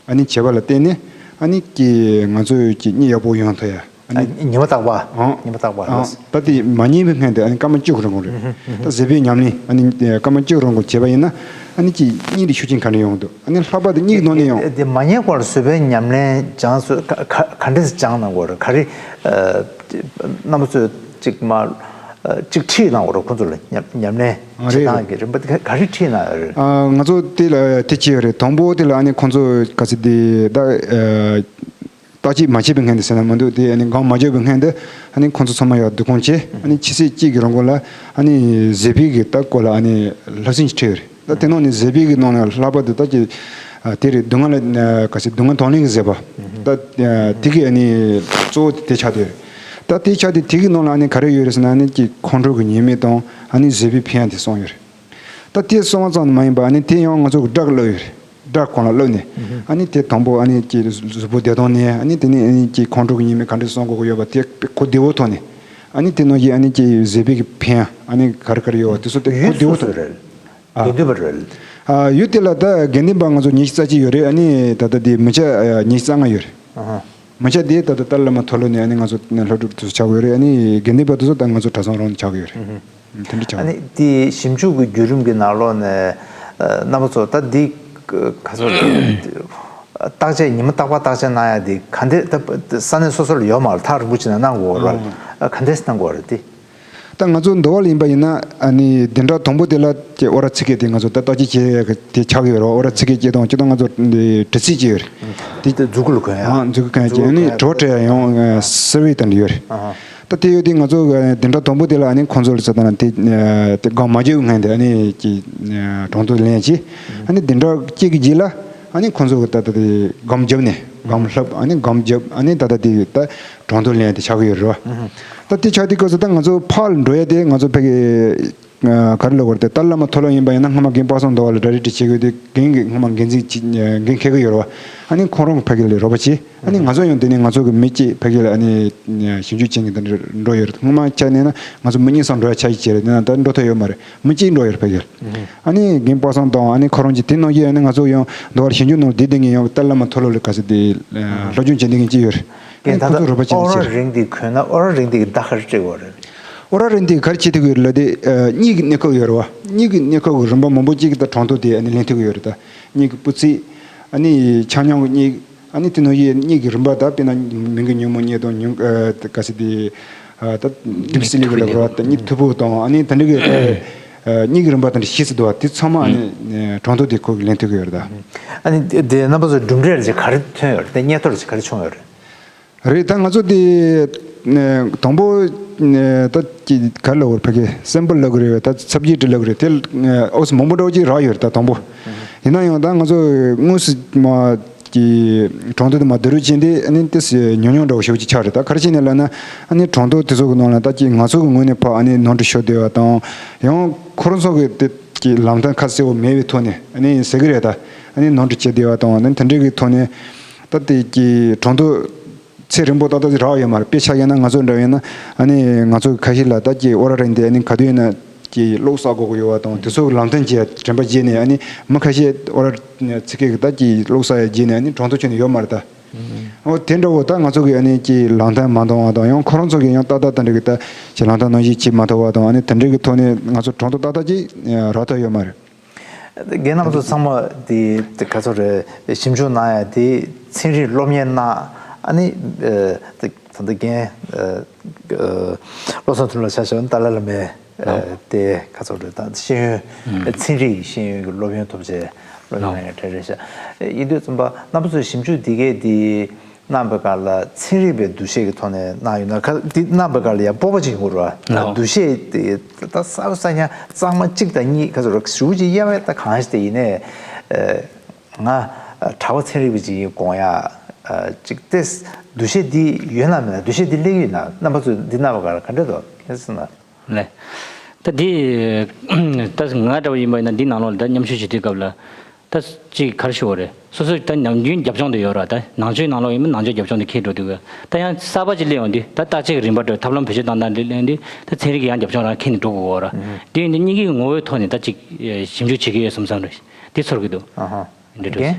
ཨ་ནི་བྱེད་པ་ལ་བརྟེན་ནས་ཨ་ནི་ཀྱི་ང་ཚོས་ཀྱི་གཉིད་ཡག་པོ་ཡོང་ཐུབ་ཡ། ཨ་ནི་ཉི་མ་རྟག་པར། ཨང་། ཉི་མ་རྟག་པར། ཨང་། ད་དེ་མ་ཉལ་བའི་སྔོན་དུ་ཨ་ནི་སྐར་མ་བཅུ་རིང་གོང་རེད། ད་བཟོད་པའི་ཉམས་ལེན་ཨ་ནི་སྐར་མ་བཅུ་རིང་གོང་བྱས་པ་ཡིན་ན་ཨ་ནི་ཀྱི་གཉིད་ལ་ཤུགས་རྐྱེན་ག་འདྲ་ཡོང་འདུག་ཨ་ནི་ལྷག་པར་དུ་གཉིད་ནང་ནས་ཡང་། དེ་མ་ཉལ་བར་བཟོད་པའི་ཉམས་ལེན་སྦྱངས་སོ། ག་ག་ག་འདྲས་སྦྱངས་གནང་དགོས་རེད། ག་རེ་རྣམ་པ་ཚོས་ཅིག་མ་ཅིག་ཁྲིད་གནང་དགོས་རེད། ཁོང་ཚོ་ལ་ཉམས་ཉམས་ལེན་བྱེད་སྟངས་ཀྱི་རིམ་པ་དེ་ག་ག་རེ་ཁྲིད་གནང་ཡོད་རེད། ང་ཚོ་དེ་ལ་དེ་བྱས་ཡོད་རེད། དང་པོ་དེ་ལ་ཨ་ནི་ཁོང་ཚོ་ག་ཚོད་དེ་ད་བརྟག་དཔྱད་མ་བྱས་པའི་སྔོན་དུ་ཟེར་ན་མི་འདུག་དེ་ཨ་ནི་སྒོམ་མ་བརྒྱབ་པའི་སྔོན་དུ་ཨ་ནི་ཁོང་ཚོ་ཚང་མ་ཡར་བསྡུ་སྐོང་བྱས། ཨ་ནི་ཕྱི་ཚེས་གཅིག་གི་རིང་གོང་ལ་ཨ་ནི་བཟོད་པའི་གི་ད་སྐོར་ལ་ཨ་ནི་བསླབ་ཚན་ཞིག་ཁྲིད་ཡོད་རེད། ད་དེ་ནང་ནས་བཟོད་པའི་གི་ནང་ལ་ལྷག་པར་དུ་ད་ཀྱི་ཨ་དེ་རེད། སྡུག་བསྔལ་ལ་ག་ཚོད་སྡུག་བསྔལ་གདོང་ལེན་གྱི་བཟོད་པ། ད་དེ་གི་ཨ་ནི་གཙོ་བོ་དེ་ཆགས་བསྡད་ཡོད་རེད། ད་དེ་ཆགས་དེ་དེ་གི་ནང་ལ་ཨ་ནི་ག་རེ་ཡོད་རེད་ཟེར་ན། ཨ་ནི་ཀྱི་ཁོང་ཁྲོ་གི་ཉེས་དམིགས་དང་ཨ་ནི་བཟོད་པའི་ཕན་ཡོན་དེ་གསུངས་ཡོད་རེད། ད་དེ་གསུངས་པ་ཙམ་མ་ཡིན་པ་ཨ་ནི་དེ་ཡང་ང་ཚོ་གི་སྒྲ་གི་བསླབ་ཡོད་རེད། སྒྲ་གོང་ལ་བསླབ་ནས་ཨ་ནི་དེ་དང་པོ་ཨ་ནི་ཀྱི་གཟུགས་པོ་བདེ་ཐང་ནས་ཨ་ནི་དེ་ནས་ཨ་ནི་ཀྱི་ཁོང་ཁྲོ་གི་ཉེས་དམིགས་ག་འདྲ་སེལ་དགོས་ཀྱི་ཡོད་པ་དེ་གོ་བདེ་བོ་ཐོག་ནས། ཨ་ནི་དེ་ནང་བཞིན་ཨ་ནི་ཀྱི་བཟོད་པའི་གི་ཕན་ཡོན་ཨ་ནི་ག་རེ་ག་རེ་ཡོད་པ་དེ་ཚོ་དེ་གོ་བདེ་བོ་ཐོག་ནས། ཨ། དགེ་འདུན་པ་རེད། ཨ། ཡུལ་དེ་ལ་ད་དགེ་འདུན་པ་ང་ཚོ་ཉི་ཤུ་རྩ་གཅིག་ཡོད་རེད། ཨ་ནི་ད་ལྟ་དེ་མི་སྐྱ་ཉི་ཤུ་རྩ་ལྔ་ཡོད་རེད། ཨ་ཧ། མི་སྐྱ་དེ་ད་ལྟ་ཏཱ་ལའི་བླ་མ་མཐོ་སློབ་ནས་ཨ་ནི་ང་ཚོ་སློབ་ཕྲུག་དེ་ཚོ་ཆགས་ཀྱི་ཡོད་རེད། ཨ་ནི་དགེ་འདུན་པ་དེ་ཚོ་ད་ང་ཚོ་གྲྭ་ཚང་རང་ནས་ཆགས་ཀྱི་ཡོད་རེད། ཨ་ཧ། དེ་འདྲ་ཆགས། ཨ་ནི་དེ་ཞིབ་འཇུག་གི་བརྒྱུད་རིམ་གྱི་ནང་ལོགས་ནས་རྣམ་པ་ཚོ་ད་འདི་ ག་ཚོད་རེད། བརྟག་དཔྱད་ཉི་མ་རྟག་པར་བརྟག་དཔྱད་གནང་ཡ་དེ་ག་འདྲས་ད་ས་གནས་སོ་སོ་ལ་ཡོད་མ་རེད། ཐག་རིང་པོ་ཅིག་ནས་གནང་དགོས་རེད་བ། ག་འདྲས་གནང་དགོས་རེད་དེ། ད་ང་ཚོ་འདི་བ་ལ་ཡིན་པ་ཡིན་ན་ཨ་ནི་བདུན་ཕྲག་དང་པོ་དེ་ལ་ཨོ་ར་ཚི་ཀེ་དེ་ང་ཚོ་ད་བརྟག་དཔྱད་བྱེད་ཡ་དེ་ཆགས་ཀྱི་ཡོད་རེད་བ། ཨོ་ར་ཚི་ཀེ་སྐྱེ་སྟངས་སྐྱེ་སྟངས་ང་ཚོ་དྲི་རྩད་བྱེད་ཡོད་རེད་དེ། མཛུབ་གུ་ལ་གོན་ཡ། མཛུབ་གུ་གོན་ཡ་ཨ་ནི་གྲོ་སྤྲད་ཡ་ཡང་སར་ཝེ་དང་འདྲ་ཡོད་རེད། ད་དེ་ཡོད་དུས་ང་ཚོ་བདུན་ཕྲག་དང་པོ་དེ་ལ་ཨ་ནི་ཁོང་ཚོ་ལ་ཟེར་ད་ན་དེ་དེ་སྒང་མ་བརྒྱབ་སྔོན་དེ་ཨ་ནི་ཀྱི་གྲངས་ཐོ་ལེན་བྱས། ཨ་ནི་བདུན་ཕྲག་གཅིག་གི་རྗེས་ལ་ཨ་ནི་ཁོང་ཚོ་གི་ད་ལྟ་དེ་སྒང་བརྒྱབ་ནས་སྒང་ལྷབ་ཨ་ནི་སྒང་བརྒྱབ་ཨ་ནི་ད་ལྟ་དེ་ད་གྲངས་ཐོ་ལེན་དེ་ཆགས་ཀྱི་ཡོད་རེད་བ། ད་དེ་ཆགས་དུས་སྐབས་སུ་ད་ང་ཚོ་ཕར་འགྲོ་ཡ་དེ་ང་ཚོ་ཕ་གི་ག་རེ་ལབ་དགོས་རེད་དེ། ཏཱ་ལའི་བླ་མ་མཐོ་སློབ་ཡིན་པ་ཡིན་ན་སྔོན་མ་རྒན་པ་སངས་ཟླ་བ་ལ་གྲ་སྒྲིག་བྱེད་དགོས་དེ། རྒན་གྱི་སྔོན་མ་འགན་འཛིན་གྱི་འགན་འཁྱེར་གྱི་ཡོད་རེད་བ། ཨ་ནི་ཁོང་རང་ཕ་གི་ལ་རོགས་པ་བྱེད། ཨ་ནི་ང་ཚོ་ཡང་དེ་ནས་ང་ཚོ་གི་མི་གཅིག་ཕ་གི་ལ་ཨ་ནི་ཞིབ་འཇུག་བྱེད་མཁན་དེ་འདྲ་འགྲོ་ཡོད་རེད། སྔོན་མ་ཆ་ནས་ན་ང་ཚོ་མི་གཉིས་སང་འགྲོ་ཡ་ཆ་ཞིག་བྱས་རེད། དེ་ན་ད་འགྲོ་ཐུབ་ཡོད་མ་རེད། མི་གཅིག་འགྲོ་ཡོད་རེད་ཕ་གི་ལ། ཨ་ནི་རྒན་པ་སངས་དང་ཨ་ནི་ཁོ་རང་གྱི་དེ་ནང་བཞིན་ཨ་ནི་ང་ཚོ་ཡང་འདི་བར་ཞིབ་འཇུག་ནང་ལ་བསྡད་བསྡད་མཁན་ཡང་ཏཱ་ལའི་བླ་མ་མཐོ་སློབ་ལ་ག་ཚོད་དེ་སློབ་སྦྱོང་བྱེད་བསྡད་མཁན་གཅིག་ཡོད་རེད། ཨ་ནི་ཁོ་ཚོ་རོགས་པ་བྱེད་ཨོ་ར་རེད་ཤག་རིང་དེ་གོན་ན་ཨོ་ར་རིང་དེ་གི་ཟླ་ག་རེ་སྤྲད་དགོས་རེད། ཨོ་ར་རིང་དེ་ག་རེ་བྱེད་ཐུབ་ཀྱི་ཡོད་རེད་ལབ་དེ། གཉིད་ཀྱི་གནས་སྐབས་ཡོད་རེད་བ། གཉིད་ཀྱི་གནས་སྐབས་ཀྱི་རིམ་པ་མང་པོ་གཅིག་གི་ད་གྲངས་ཐོ་དེ་ཨ་ནི་ལེན་ཐུབ་ཀྱི་ཡོད་རེད། ད་གཉིད་ཀྱི་སྤུ་ཚིགས་ཨ་ནི་ཆ་སྙོམས་ཀྱི་གཉིད་ཨ་ནི་དེ་ནང་བཞིན་གཉིད་ཀྱི་རིམ་པ། ད་དཔེར་ན་མིང་གི་ཉོན་མོངས་གཉིད་དང་ཉུང་ག་ཟེར་དེ་ད་དུག་སེལ་ལེ་གི་ལབ་རེད་བ། ད་གཉིད་མཐུག་པོ་དང་ཨ་ནི་དེ་འདྲ་གི་གཉིད་ཀྱི་རིམ་པ་དེ་འདྲ་ཤེས་སུ་འདུག་བ། དེ་ཚང་མ་ཨ་ནི་གྲངས་ཐོ་དེ་ཁོ་གིས་ལེན་ཐུབ་ཀྱི་ཡོད་རེད། ད་ཨ་ནི་དེ་རྣམ་པ་ཚོ་གྲུབ་འབྲས་ལ་ག་རེ་ཐོན་ཡོད་རེད། དེ་སྙན་ཐོ་ལ་ག་རེ་བྱུང་ཡོད་རེད། རེད། ད་ང་ཚོ་དེ་དང་པོ་ད་ཅི་ག་རེ་ལབ་དགོས་རེད། ཕ་གི་སེམ་པལ་ལབ་དགོས་རེད། ད་ཚབ་ཀྱི་འདྲ་ལབ་དགོས་རེད། དེ་ཨོ་སི་མང་པོ་འདྲ་བོ་ཅིག་རག་ཡོད་རེད། ད་དང་པོ་ཡིན་ན་ཡང་ད་ང་ཚོ་དངོས་སུ་མ་ཀྱི་གྲངས་ཐོ་དེ་མ་བསྡུ་རུབ་བྱས་དེ་ཨ་ནི་ཏོག་ཙམ་ཉུང་ཉུང་འདྲ་བོ་ཞེ་པོ་ཅིག་ཆགས་རེད། ད་ག་རེ་བྱས་ནས་ལབ་ན་ཨ་ནི་གྲངས་ཐོ་དེ་ཚོ་གི་ནང་ལ་ད་ཅི་ང་ཚོ་གི་ངོས་ནས་ཕར་ཨ་ནི་ནོར་འཁྲུལ་ཤོར་བསྡད་པ་དང་། ཡང་ཁོ་རང་ཚོ་གི་དེ་ཀྱི་ལམ་སྟོན་ཁ་གསལ་པོ་མེད་པའི་ཐོག་ནས་ཨ་ནི་ཟེར་གི་རེད། ད་ཨ་ནི་ནོར་འཁྲུལ་བྱས་བསྡད་པ་དང་། ཨ་ནི་དེ་འདྲའི་གི་ཐོག་ནས་ད་དེ་ཀྱི་གྲངས་ཐོ་ཚད་རིང་པོ་ཏག་ཏག་ཅིག་རག་ཡོད་མ་རེད། དཔེ་ཆ་ཡིན་ན་ང་ཚོ་འདྲ་ཡིན་ན་ཨ་ནི་ང་ཚོ་གི་ཁ་ཤས་ལ་ད་ཀྱི་ཨོ་ར་རིང་དེ་ཨ་ནི་ག་དུས་ཡིན་ན་ཀྱི་གློག་བསག་དགོས་ཀྱི་ཡོད་པ་དང་། དེ་ཚོ་གི་ལམ་སྟོན་བྱས་དྲན་པ་བརྗེད་ནས་ཨ་ནི་མི་ཁ་ཤས་ཨོ་ར་ཚི་ཀེ་གི་ད་ཀྱི་གློག་བསག་ཡ་བརྗེད་ནས་ཨ་ནི་གྲངས་ཐོ་ཁྱོན་ནས་ཡོད་མ་རེད། ད་ཨོ་དེ་འདྲ་བོ་ད་ང་ཚོ་གི་ཨ་ནི་ཀྱི་ལམ་སྟོན་མ་འདང་བ་དང་། ཡང་ཁོ་རང་ཚོ་གི་ཡང་ཏག་ཏག་དེ་འདྲ་གི་ད་ཀྱི་ལམ་སྟོན་ནང་བཞིན་བྱེད་མ་ཐུབ་པ་དང་། ཨ་ནི་དེ་འདྲ་གི་ཐོག་ནས་ང་ཚོ་གྲངས་ཐོ་ཏག་ཏག་ཅིག་རག་ཐུབ་ཡོད་མ་རེད། རྒན་རྣམ་པ་ཚོ་ཚང་མ་དེ་དེ་ག་ཚོད་རེད། ཞིབ་འཇུག་གནང་ཡ་དེ་ཚན་རིག་སློབ་གཉེར་གནང་། ཨ་ནི་ཨ་དེ་ད་ལྟ་རྒན་ཨ་བློ་བཟང་དོན་ལགས་ཆ་བཞག་ན་ཏཱ་ལའི་བླ་མའི་ཨ་དེ་ག་ཚོད་རེད། ད་ཤེས་ཡོན་ཨ་ཚན་རིག་ཤེས་ཡོན་གྱི་སློབ་ཡོན་ཐོབ་བྱས་སློབ་ཡོན་གནང་ཡ་གྲས་རེད་ཤག་ཡིན་དུས་ཙམ་པ་རྣམ་པ་ཚོས་ཞིབ་འཇུག་འདི་གས་དེ་གནང་བའི་སྐབས་ལ་ཚན་རིག་པའི་འདུ་ཤེས་ཀྱི་ཐོག་ནས་གནང་ཡོད་ན། ཁ་འདི་གནང་བའི་སྐབས་ལ་ཡང་སྤོབས་པ་ཅིག་ཡོང་གི་རེད་བ། ལགས། འདུ་ཤེས་དེ་ད་གསར་པ་གསར་རྐྱང་གཙང་མ་གཅིག་དང་གཉིས་ག་ཚོད་རེད། ཞེ་པོ་ཅིག་གཡར་བས་ད་གང་ཞིག་དེ་ཡིན་ནའི་ང་གྲྭ་པ་ཚན་རིག་པ་ཅིག་ཡིན་དགོངས་ཡ་ཅིག་དེ་འདུ་ཤེས་འདི་ཡོད་ན་མེད་ན། འདུ་ཤེས་འདི་སླེབས་ཡོད་ན་རྣམ་པ་ཚོས་འདི་གནང་བའི་སྐབས་ལ་ག་འདྲ་འདུག་ཁྱེད་ཚོ་ན། ལགས། ད་འདི་ད་ང་འདྲ་བ་ཡིན་པ་ཡིན་ན་འདི་ནང་ལོགས་ལ་ད་མཉམ་ཞུགས་བྱེད་དུས་སྐབས་ལ། ད་ཅིག་ག་རེ་ཞུ་བ་རེད། སོ་སོ་ད་ནམ་རྒྱུན་རྒྱབ་ལྗོངས་དུ་ཡོད་ར། ད་ནང་ཆོས་ནང་ལོགས་ཡིན་ན་ནང་ཆོས་རྒྱབ་ལྗོངས་དུ་འཁྱེར་འགྲོ་དུས་ག་ད་ཡང་གསར་པ་ཅིག་སླེབས་ཡོང་དུས། ད་བརྟག་དཔྱད་ཀྱི་རིམ་པ་འགྲོ། ཐབས་ལམ་བེད་སྤྱོད་བཏང་སྟངས་འདི་སླེབས་དུས་ད་ཚན་རིག་གི་ཡང་རྒྱབ་ལྗོངས་རང་འཁྱེར་ནས་འགྲོ་དགོས་གོ་ར། ཨུ་ཧུ། དེ་ཡིན་དུས་གཉིས་ཀའི་ངོ་བོའི་ཐོག་ནས་ད་ཅིག་ཞིབ་འཇུག་བྱེད་ཀྱི་ཡོད་བསམ་བསམ་རེད། འདི་ཚོར་གི་འདུག་ཨ་ཧ། འདི་འདྲ་རེད།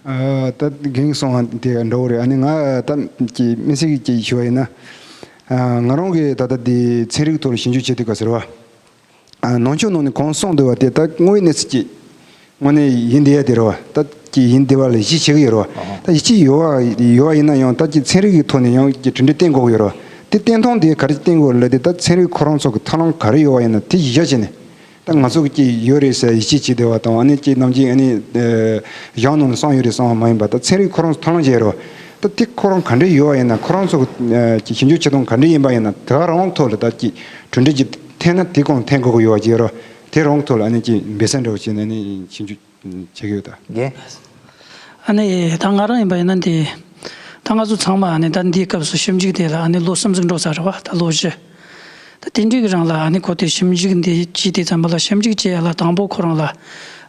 ཨ། ད་རྒན་གསུངས་པ་དེ་འདྲ་བོ་རེད། ཨ་ནི་ང་ད་ཀྱི་དམིགས་བསལ་གྱི་ཞུ་བ་ཡིན་ན། ཨ། ང་རང་གིས་ད་ལྟ་འདི་ཚན་རིག་ཐོག་ལ་ཞིབ་འཇུག་བྱེད་དུས་ག་ཟེར་བ། ཨ། ནང་ཆོས་ནང་ནས་གང་གསུངས་འདུག་བ་དེ་ད་དངོས་ཡོད་གནས་ཚུལ་གྱི་དངོས་གནས་ཡིན་བསྡད་ཡ་དེ་རེད་བ། ད་ཀྱི་ཡིན་བསྡད་པ་ལ་ཡིད་ཆེས་བྱེད་ཀྱི་ཡོད་རེད་བ། ད་ཡིད་ཆེས་ཡོད་བ་ཡོད་བ་ཡིན་ན་ཡང་ད་ཀྱི་ཚན་རིག་གི་ཐོག་ནས་ཡང་ཀྱི་གྲུབ་འབྲས་བསྟན་དགོས་ཀྱི་ཡོད་རེད་བ། དེ་བསྟན་སྟངས་དེ་ག་རེ་བསྟན་དགོས་ལབ་དེ། ད་ཚན་རིག་ཁོ་རང་ཚོ་གི་ཐབས་ལམ་ག་རེ་ཡོད་བ་ཡིན་ན་དེ་གཞི་བཞག་བྱས་ནས། ད་ང་ཚོ་གི་ཅིག་ཡོད་རེད་ཟེར་ཡིད་ཆེས་བྱེད་བསྡད་པ་དང་། ཨ་ནི་ཅིག་ནམ་རྒྱུན་ཨ་ནི་ཨ་གཞུང་ནང་ལ་གསུངས་ཡོད་རེད་གསུངས་པ་མ་ཡིན་པ། ད་ཚན་རིག་ཁོ་རང་ཐབས་ལམ་ཅིག་ཡོད་རེད་བ། ད་དེ་ཁོ་རང་ག་འདྲ་ཡོད་པ་ཡིན་ན། ཁོ་རང་ཚོ་གི་ཨ་ཅིག་ཞིབ་འཇུག་བྱེད་སྟངས་ག་འདྲ་ཡིན་པ་ཡིན་ན། དེ་ག་རང་ཐོག་ལ་ད་ཅིག་གྲུབ་འབྲས་ཅིག་ཐོན་ན་དེ་གང་འཐེན་དགོས་ཀྱི་ཡོད་པ་ཅིག་ཡོད་རེད་བ། དེ་རང་ཐོག་ལ་ཨ་ནི་ཅིག་འབད་བརྩོན་འདྲ་བོ་བྱས་ནས་ཨ་ནི་ཞིབ་འཇུག་བྱེད་ཀྱི་ཡོད་ད། རྒན། ཨ་ནི་ད་ང་རང་ཡིན་པ་ཡིན་ན་འདི། ད་ང་ཚོ་ཚང་མ་ཨ་ནི་ད་འདིའི་སྐབས་སུ་ཞིབ་འཇུག་དེ་ལ་ཨ་ནི་ལོ་གསུམ་ཟིག་འགྲོ་ཚར་རེད་བ། ད་ལོ་བཞི། ད་དེ་འདྲའི་གི་རིང་ལ་ཨ་ནི་ཁོ་དེ་ཞིབ་འཇུག་འདི་བྱས་དེ་ཙམ་པ་ལ། ཞིབ་འཇུག་བྱེད་ཡ་ལ་དང་པོ་ཁོ་རང་ལ་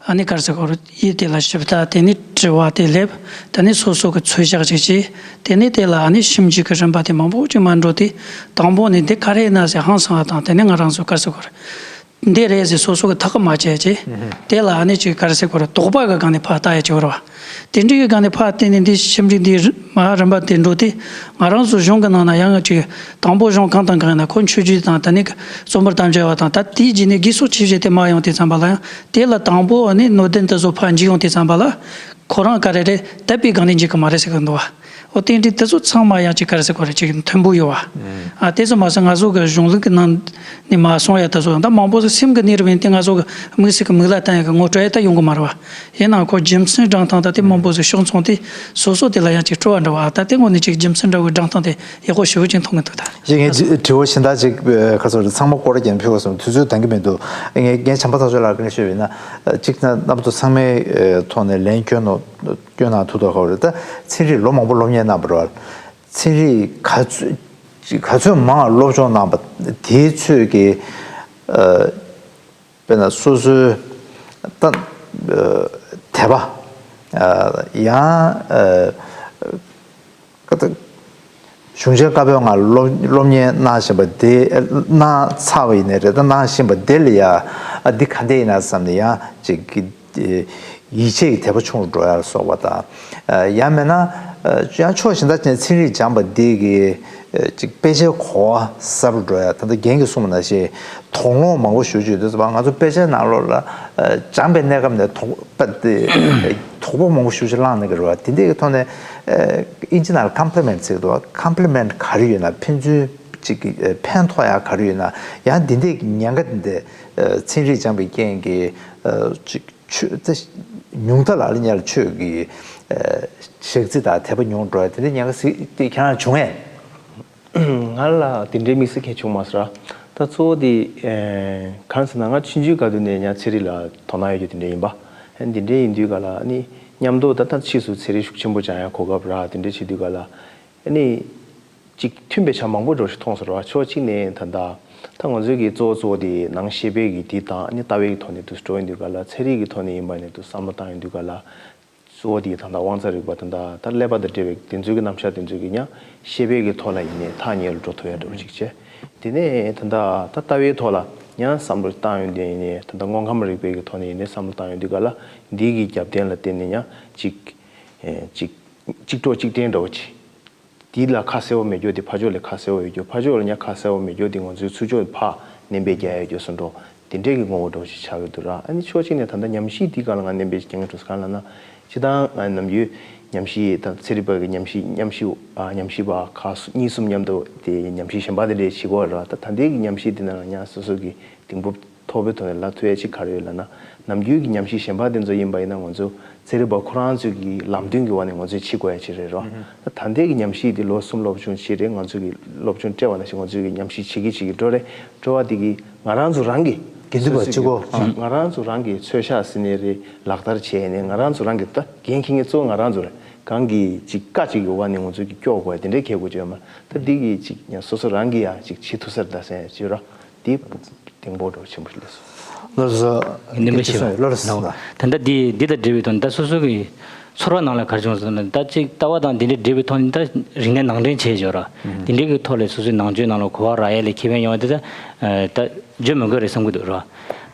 ཨ་ནི་ག་རེ་ཟེར་དགོས་རེད། ཡིག་དེ་ལ་ཞིབ་ལྟ། དེ་ནས་དྲི་བ་དེ་སླེབས། དེ་ནས་སོ་སོ་གི་ཚོད་བཞག་ཅིག་བྱས། དེ་ནས་དེ་ལ་ཨ་ནི་ཞིབ་འཇུག་གི་རིམ་པ་དེ་མང་པོ་ཅིག་མར་འགྲོ་དུས། དང་པོ་ནས་འདི་ག་རེ་ཡིན་ན་ཟེར་ཧང་སང་བ་དང་། དེ་ནས་ང་རང་ཚོ་ག་རེ་ཟེར་དགོས་རེད། འདི་རེད་ཟེར་སོ་སོ་གི་ཐག་གི་མ་བཅད་ཅེས། དེ་ལ་ཨ་ནི་ཅིག་ག་རེ་ཟེར་དགོས་རེད། དོགས་པ་གི་སྒང་ནས་ཕར་ལྟ་ཡ་ཅིག་ཡོད་རེད་བ། དེ་འདྲའི་གི་སྒང་ནས་ཕར་བལྟས་ནས་འདི་ཞིབ་འཇུག་འདི་མ་རིམ་པ་དེ་འགྲོ་དུས། ང་རང་ཚོ་གཞུང་གི་ནང་ན་ཡང་ཅིག་དང་པོ་གཞུང་གང་དང་གང་ཡིན་ན་ཁོ་ཆོས་བརྒྱུད་དང་དེ་ནས་གི་རྩོམ་པར་དམ་བཅའ་བ་དང་། ད་དེའི་རྗེས་ནས་དགེ་སོགས་ཆོས་བརྒྱུད་དེ་མར་ཡོང་དུས་ཙམ་པ་ལ་ཡང་། དེ་ལ་དང་པོ་ཨ་ནི་ནོར་དོན་དེ་ཚོ་ཕར་འཇིག་ཡོང་དུས་ཙམ་པ་ལ། ཁོ་རང་ག་རེ་རེད། དད་པའི་སྒང་ནས་འཇིག་གི་མ་རེད་ཟེར་གི་འདུག་བ། འོ་དེ་འདྲའི་དེ་ཚོ་ཚང་མ་ཡང་ཅིག་ག་རེ་ཟེར་དགོས་རེད། ཅིག་མཐུན་པོ་ཡོད་བ། ཨ་དེ་ཚོ་མ་ཟད་ང་ཚོ་གི་གཞུང་ལུགས་ཀྱི་ནང་ནས་མར་སོང་ཡ་དེ་ཚོ་ཡང་ད་མང་པོ་ཟིག་སེམས་ཀྱི་གནས་རུ་བས་དེ་ང་ཚོ་གི་དམིགས་བསལ་གྱི་མིག་ལ་བསྟན་ཡ་གི་ངོ་སྤྲོད་ཡ་ད་ཡོང་གི་མ་རེད་བ། ཡིན་ནའང་ཁོ་རྒྱུ་མཚན་བགྲང་སྟངས་ད་དེ་མང་པོ་ཟིག་ཕྱོགས་མཚུངས་ཏེ། སོ་སོ་དེ་ལ་ཡང་ཅིག་སྤྲོ་བ་འདྲ་བ། ད་དེ་ངོ་ནས་ཅིག་རྒྱུ་མཚན་འདྲ་བོའི་བགྲང་སྟངས་དེ་ཡག་པོ་ཞེ་པོ་ཅིག་མཐོང་གི་འདུག་ད། ཞེས་ངས་དྲི་དྲི་བ་གཞན་དག་ཅིག་ཁ་སོར་ཚང་མ་སྐོར་རྒྱན་ཕུལ་བ་སོང་དུས་ཚོད་འདང་གི་མི་འདུག་ངས་ངས་བྱམས་པ་ཐག་ཆོད་ལགས་ཀྱིས་ཤོད་ཡིན་ན། གཅིག་ན་རྣམ་པ་ཚོ་ཚང་མའི་ཐོག་ནས་ལན་སྐྱོན་ནོ། སྐྱོན་ན་ཐུགས་དོགས་ཁ་བ་རེད། ད་ཚན་རིག་ལོ་མང་པོ་སློབ་གཉེར་གནང་བ་རེད། ཚན་རིག་ག་ཚོད་ག་ཚོད་མང་སློབ་སྦྱོང་གནང་བ་དེའི་ཚོད་ཀྱི་དཔེར་ན་སོ་སོའི་ད་དད་པ་ཡང་ཀ་ད་གཞུང་ཆེན་བཀའ་པོད་ལྔ་སློབ་སློབ་གཉེར་གནང་བཞིན་པ་དེ། གནང་ཚར་བ་ཡིན་ནའི་རེད། ད་གནང་བཞིན་པ་དེ་ལ་ཡང་ཨ་འདི་ག་འདྲ་ཡིན་ན་བསམ་ནས་ཡང་ཅིག་ཡིད་ཆེས་ཀྱི་དད་པ་ཆུང་རུ་འགྲོ་ཡ་ལ་སོགས་པ་དང་། ཡང་མིན་ན་ཡང་ཕྱོགས་གཞན་དག་ཅན་ཚན་རིག་སྦྱངས་པ་འདི་གི་ཅིག་དཔེ་ཆའི་གོ་བ་ཟབ་རུ་འགྲོ་ཡ། ད་ལྟ་རྒན་གྱིས་གསུངས་པ་ནང་བཞིན་དོགས་སློང་མང་པོ་ཞེ་པོ་ཅིག་ཡོད་དུས་ཙམ་པ། ང་ཚོ་དཔེ་ཆའི་ནང་ལོགས་ལ་སྦྱངས་པའི་གནས་སྐབས་ནས་དོགས་པ་དེ་དོགས་པ་མང་པོ་ཞེ་པོ་ཅིག་བསླངས་གནང་གི་རེད་བ། དེ་འདྲའི་གི་ཐོག་ནས་ཨིན་ཇི་ནང་ལ་ཀམ་པི་ལི་མེན་ཊི་ཟེར་གི་འདུག་བ། ཀམ་པི་ལི་མེན་ཊི་ག་རེ་ཡོད་ན། ཕན་ཚུན་ཅིག་གི་ཕན་ཐོགས་ཡ་ག་རེ་ཡོད་ན། ཡང་འདི་འདྲའི་གི་ཉེན་ཁ་འདི་འདྲ་ཚན་རིག་སྦྱངས་པའི་རྐྱེན་གྱིས་ཅིག་ཆོས་དེ་ཉུང་མཐའ་ལ་ཨ་ལི་ཉ་ལ་ཆོས་ཀྱི་ཨ་ཞག་རྩི་དང་དད་པ་ཉུང་འགྲོ་ཡ་དེ་འདྲའི་ཉེན་ཁ་ཟིག་དེ་ཁྱེད་རང་བྱུང་ངས། ང་ལ་དེ་འདྲའི་དམིགས་བསལ་གང་ཡང་བྱུང་མ་སོང་ར། ད་གཙོ་བོ་དེ་གང་ཟེར་ན། ང་ཆུང་ཆུང་སྐབས་དུས་ནས་ཡང་ཚན་རིག་ལ་དོ་སྣང་ཡོད་རྒྱུ་དེ་འདྲ་ཡིན་པ། ཨ་ནི་དེ་འདྲ་ཡིན་དུས་ག་ལ་ཨ་ནི་མཉམ་དུ་ད་ལྟ་ཕྱིས་སུ་ཚན་རིག་ཤུགས་ཆེན་པོ་སྦྱང་ཡ་གོ་སྐབས་རག་དེ་འདྲ་བྱེད་དུས་ག་ལ་ཨ་ནི། ཅིག་མཐུན་པའི་ཆ་མང་པོ་འདྲ་ཞིག་མཐོང་སོང་ར། ཕྱོགས་གཅིག་ནས་ད་ལྟ་ད་ང་ཚོའི་གི་གཙོ་བོ་གཙོ་བོ་དེ་ནང་ཤེས་དཔལ་གྱི་དེ་དང་ཨ་ནི་ལྟ་བའི་གི་ཐོག་ནས་དུ་འགྲོ་ཡོང་དུས་ག་ལ། ཚན་རིག་གི་ཐོག་ནས་ཡིན་པ་ནས་དུ་བསམ་བློ་བཏང་ཡོང་དུས་ག་ལ། གཙོ་བོ་དེ་ད་ལྟ་དབང་རྩ་རིག་པ་ད་ལྟ་ད་ཀླད་པ་དང་འབྲེལ་བའི་དེ་ཚོའི་གི་རྣམ་གཞག་དེ་ཚོའི་གི་ཡང་ཤེས་དཔལ་གྱི་ཐོག་ལ་ཡིན་ནའི་ཐག་ཉེ་རུ་འགྲོ་ཐུབ་ཡ་འདྲ་བོ་ཅིག་བྱས། དེ་ནས་ད་ལྟ་ད་ལྟ་བའི་ཐོག་ལ་ཡང་བསམ་བློ་བཏང་ཡོང་དུས་ཡིན་ནའི་ད་ལྟ་དངོས་ཁམས་རིག་པའི་གི་ཐོག་ནས་ཡིན་ནའི་བསམ་བློ་བཏང་ཡོང་དུས་ག་ལ། འདི་གི་རྒྱབ་རྟེན་ལ་བརྟེན་ནས་ཡང་ཅིག་ཅིག་གཅིག་གྲོགས་གཅིག་སྒྲིལ་འདྲ་བོ་ཅིག་དེ་ལ་ཁ་གསལ་བོ་མེད་རྒྱུ་དེ་ཕར་ཕྱོགས་ལ་ཁ་གསལ་བོ་ཡོད་རྒྱུ། ཕར་ཕྱོགས་ལ་ཡང་ཁ་གསལ་བོ་མེད་རྒྱུ་དེ་ང་ཚོའི་ཚུར་ཕྱོགས་ཕར་མནན་པས་རྒྱག་ཡོད་རྒྱུ་བཟོ་འདྲ། དེ་འདྲས་ཀྱི་ངོ་བོ་འདྲ་བོ་ཞིག་ཆགས་ཀྱི་འདུག་ར། ཨ་ནི་ཕྱོགས་གཅིག་ནས་ད་ལྟ་ཉམས་ཞིབ་འདི་སྒང་ལ་ང་བསྣན་པའི་རྐྱེན་ངན་འགྲོ་ས་གང་ལ་ན། སྤྱིར་བཏང་ང་ནམ་རྒྱུན་ཉམས་ཞིབ་དང་ཚན་རིག་པ་གི་ཉམས་ཞིབ་ཉམས་ཞིབ་ཨ་ཉམས་ཞིབ་པ་ཁག་གཉིས་གསུམ་མཉམ་དུ་དེ་ཉམས་ཞིབ་གཞན་པ་དེ་འདྲས་བྱེད་དགོས་ར། ད་ད་ལྟའི་གི་ཉམས་ཞིབ་འདི་ནང་ལ་ཡང་སོ་སོ་གི་གདེང་སྤོབས་ཐོབ་པའི་ཐོག་ནས་ལབ་ཐུབ་ཡ་ཅིག་ག་རེ་ཡོད་ལབ་ན། ནམ་རྒྱུན་གྱི་ཉམས་ཞིབ་གཞན་པ་དེ་ཚོ་ཡིན་པ་ཡིན་ན་ང་ཚོ་ཚན་རིག་པ་ཁོ་རང་ཚོའི་གི་ལམ་སྟོན་གྱི་འོག་ནས་ང་ཚོས་བྱེད་དགོས་ཡ་ཅིག་རེད་རོ། ད་ལྟའི་གི་ཉམས་ཞིབ་འདི་ལོ་གསུམ་ལོ་བཅུ་བྱས་རེད། ང་ཚོའི་གི་སློབ་སྦྱོང་སྤྲད་པ་ནང་བཞིན་ང་ཚོའི་གི་ཉམས་ཞིབ་བྱེད་ཀྱི་བྱེད་ཀྱི་འགྲོ་རེད། འགྲོ་བ་དེ་གི་ང་རང་ཚོ་རང་གི་འགན་འཛུགས་པ་གཅིག་པོ། ང་རང་ཚོ་རང་གི་ཚོད་ཤག་ཟིན་ནས་རེད། ལག་བསྟར་བྱས་ནས་ང་རང་ཚོ་རང་གི་ད་འགན་འཁྱེར་མཁན་གཙོ་བོ་ང་རང་ཚོ་རེད། གང་གི་ཅིག་བཀའ་ཅིག་ཡོད་པ་ནས་ང་ཚོ་གི་སྐྱོར་དགོས་ཡ་དེ་འདྲའི་ཁེ་དགོས་ཀྱི་ཡོད་མ་རེད། ད་འདི་གི་ཅིག་ཡང་སོ་སོ་རང་གི་ཡ་ཅིག་བྱེད་ཐུབ་ས་རེད་ད་ཟེར་ཡ་ཅིག་ཡོད་ར། དེ་གདེང་སྤོབས་འདྲ་བོ་ཆེན་པོ་ཞིག་སླེབས་སོང་། ལགས་སོ། ནིམ་པ་ཞེས་པ་ལགས་སོ། ད་ལྟ་འདི་འདི་དང་འབྲེལ་བའི་ཐོག་ནས་ད་སོ་སོ་གི་ཚོར་བ་ནང་ལ་ག་རེ་བྱུང་སོང་ན། ད་ཅིག་ལྟ་བ་དང་འདི་འདྲའི་འབྲེལ་བའི་ཐོག་ནས་ད་རིག་གནས་ནང་འདྲེན་བྱས་ཡོད་ར། འདི་འདྲའི་གི་ཐོག་ལ་སོ་སོའི་ནང་ཆོས་ནང་ལ་གོ་བ་རག་ཡ་ལ་ཁེ་ཕན་ཡོང་བ་དེ་ད་ད་བརྗོད་མི་དགོས་རེད་བསམ་གི་འདུག་ར།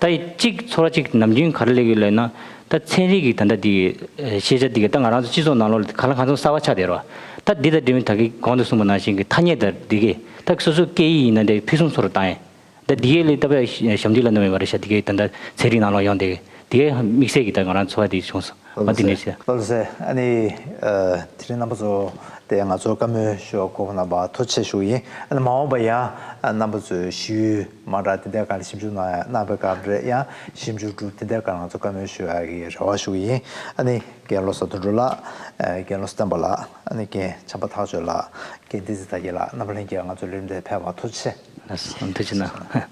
ད་ཡི་གཅིག་ཚོར་བ་གཅིག་ནམ་རྒྱུན་ག་རེ་སླེབས་ཡོད་ལབ་ན། ད་ཚན་རིག་གི་ད་ལྟ་འདི་གི་ཤེས་བྱ་འདི་གི་ད་ང་རང་ཚོ་སྤྱི་ཚོགས་ནང་ལོགས་ལ་གང་ལ་གང་འཚམ་གསར་བ་ཆགས་བསྡད་ར། ད་འདི་དང་འབྲེལ་བའི་ད་གི་གོང་དུ་གསུངས་པ་ནང་བཞིན་གི་ཐ་སྙད་དང་འདི་གི་ད་སོ་སོའི་སྐད་ཡིག་ཡིན་ན་འདི་ཕུན་སུམ་ཚོགས་རུ་བཏང་ཡ། ད་འདི་གའི་ལས་ད་བས་ཞབས་འདྲེན་ལ་གནང་བའི་བར་ཤ་འདི་གའི་ད་ལྟ་ཚན་རིག་ནང་ལོགས་ཡོང་དེ་འདི་གའི་དམིགས་བསལ་གྱི་ད་ང་རང་ཚོ་བ་དེ་བྱུང་སོང་། ཨ་འདི་ནས་བཤད། ལགས་སེ། ཨ་ནི་དེ་རིང་རྣམ་པ་ཚོ་དེ་ང་ཚོ་བཀའ་མོལ་ཞུ་བ་གོ་གནང་བ་ཐུགས་རྗེ་ཆེ་ཞུ་ཡིན། ཨ་ནི་མ་འོངས་པ་ཡང་རྣམ་པ་ཚོས་ཞུ་མ་འདྲ་དེ་འདྲའི་སྒང་ལ་ཞིབ་འཇུག་གནང་ཡ་གནང་བའི་སྐབས་རེད། ཡང་ཞིབ་འཇུག་གྲུབ་དེ་འདྲའི་སྒང་ལ་ང་ཚོ་བཀའ་མོལ་ཞུ་ཡ་གི་རེ་བ་ཞུ་ཡིན། ཨ་ནི་རྒན་བློ་བཟང་དོན་གྲུབ་ལགས། རྒན་བློ་བཟང་བསྟན་པ་ལགས། ཨ་ནི་རྒན་བྱམས་པ་ཐག་ཆོད་ལགས། རྒན་བསྟན་འཛིན་དར་རྒྱས་ལགས། རྣམ་པ་ལྷན་རྒྱས་ང་ཚོ་ལས་རིམ་དེར་ཕེབས་པར་ཐུགས་རྗེ་ཆེ། ལགས་སོ། ཐུགས་རྗེ་གནང་།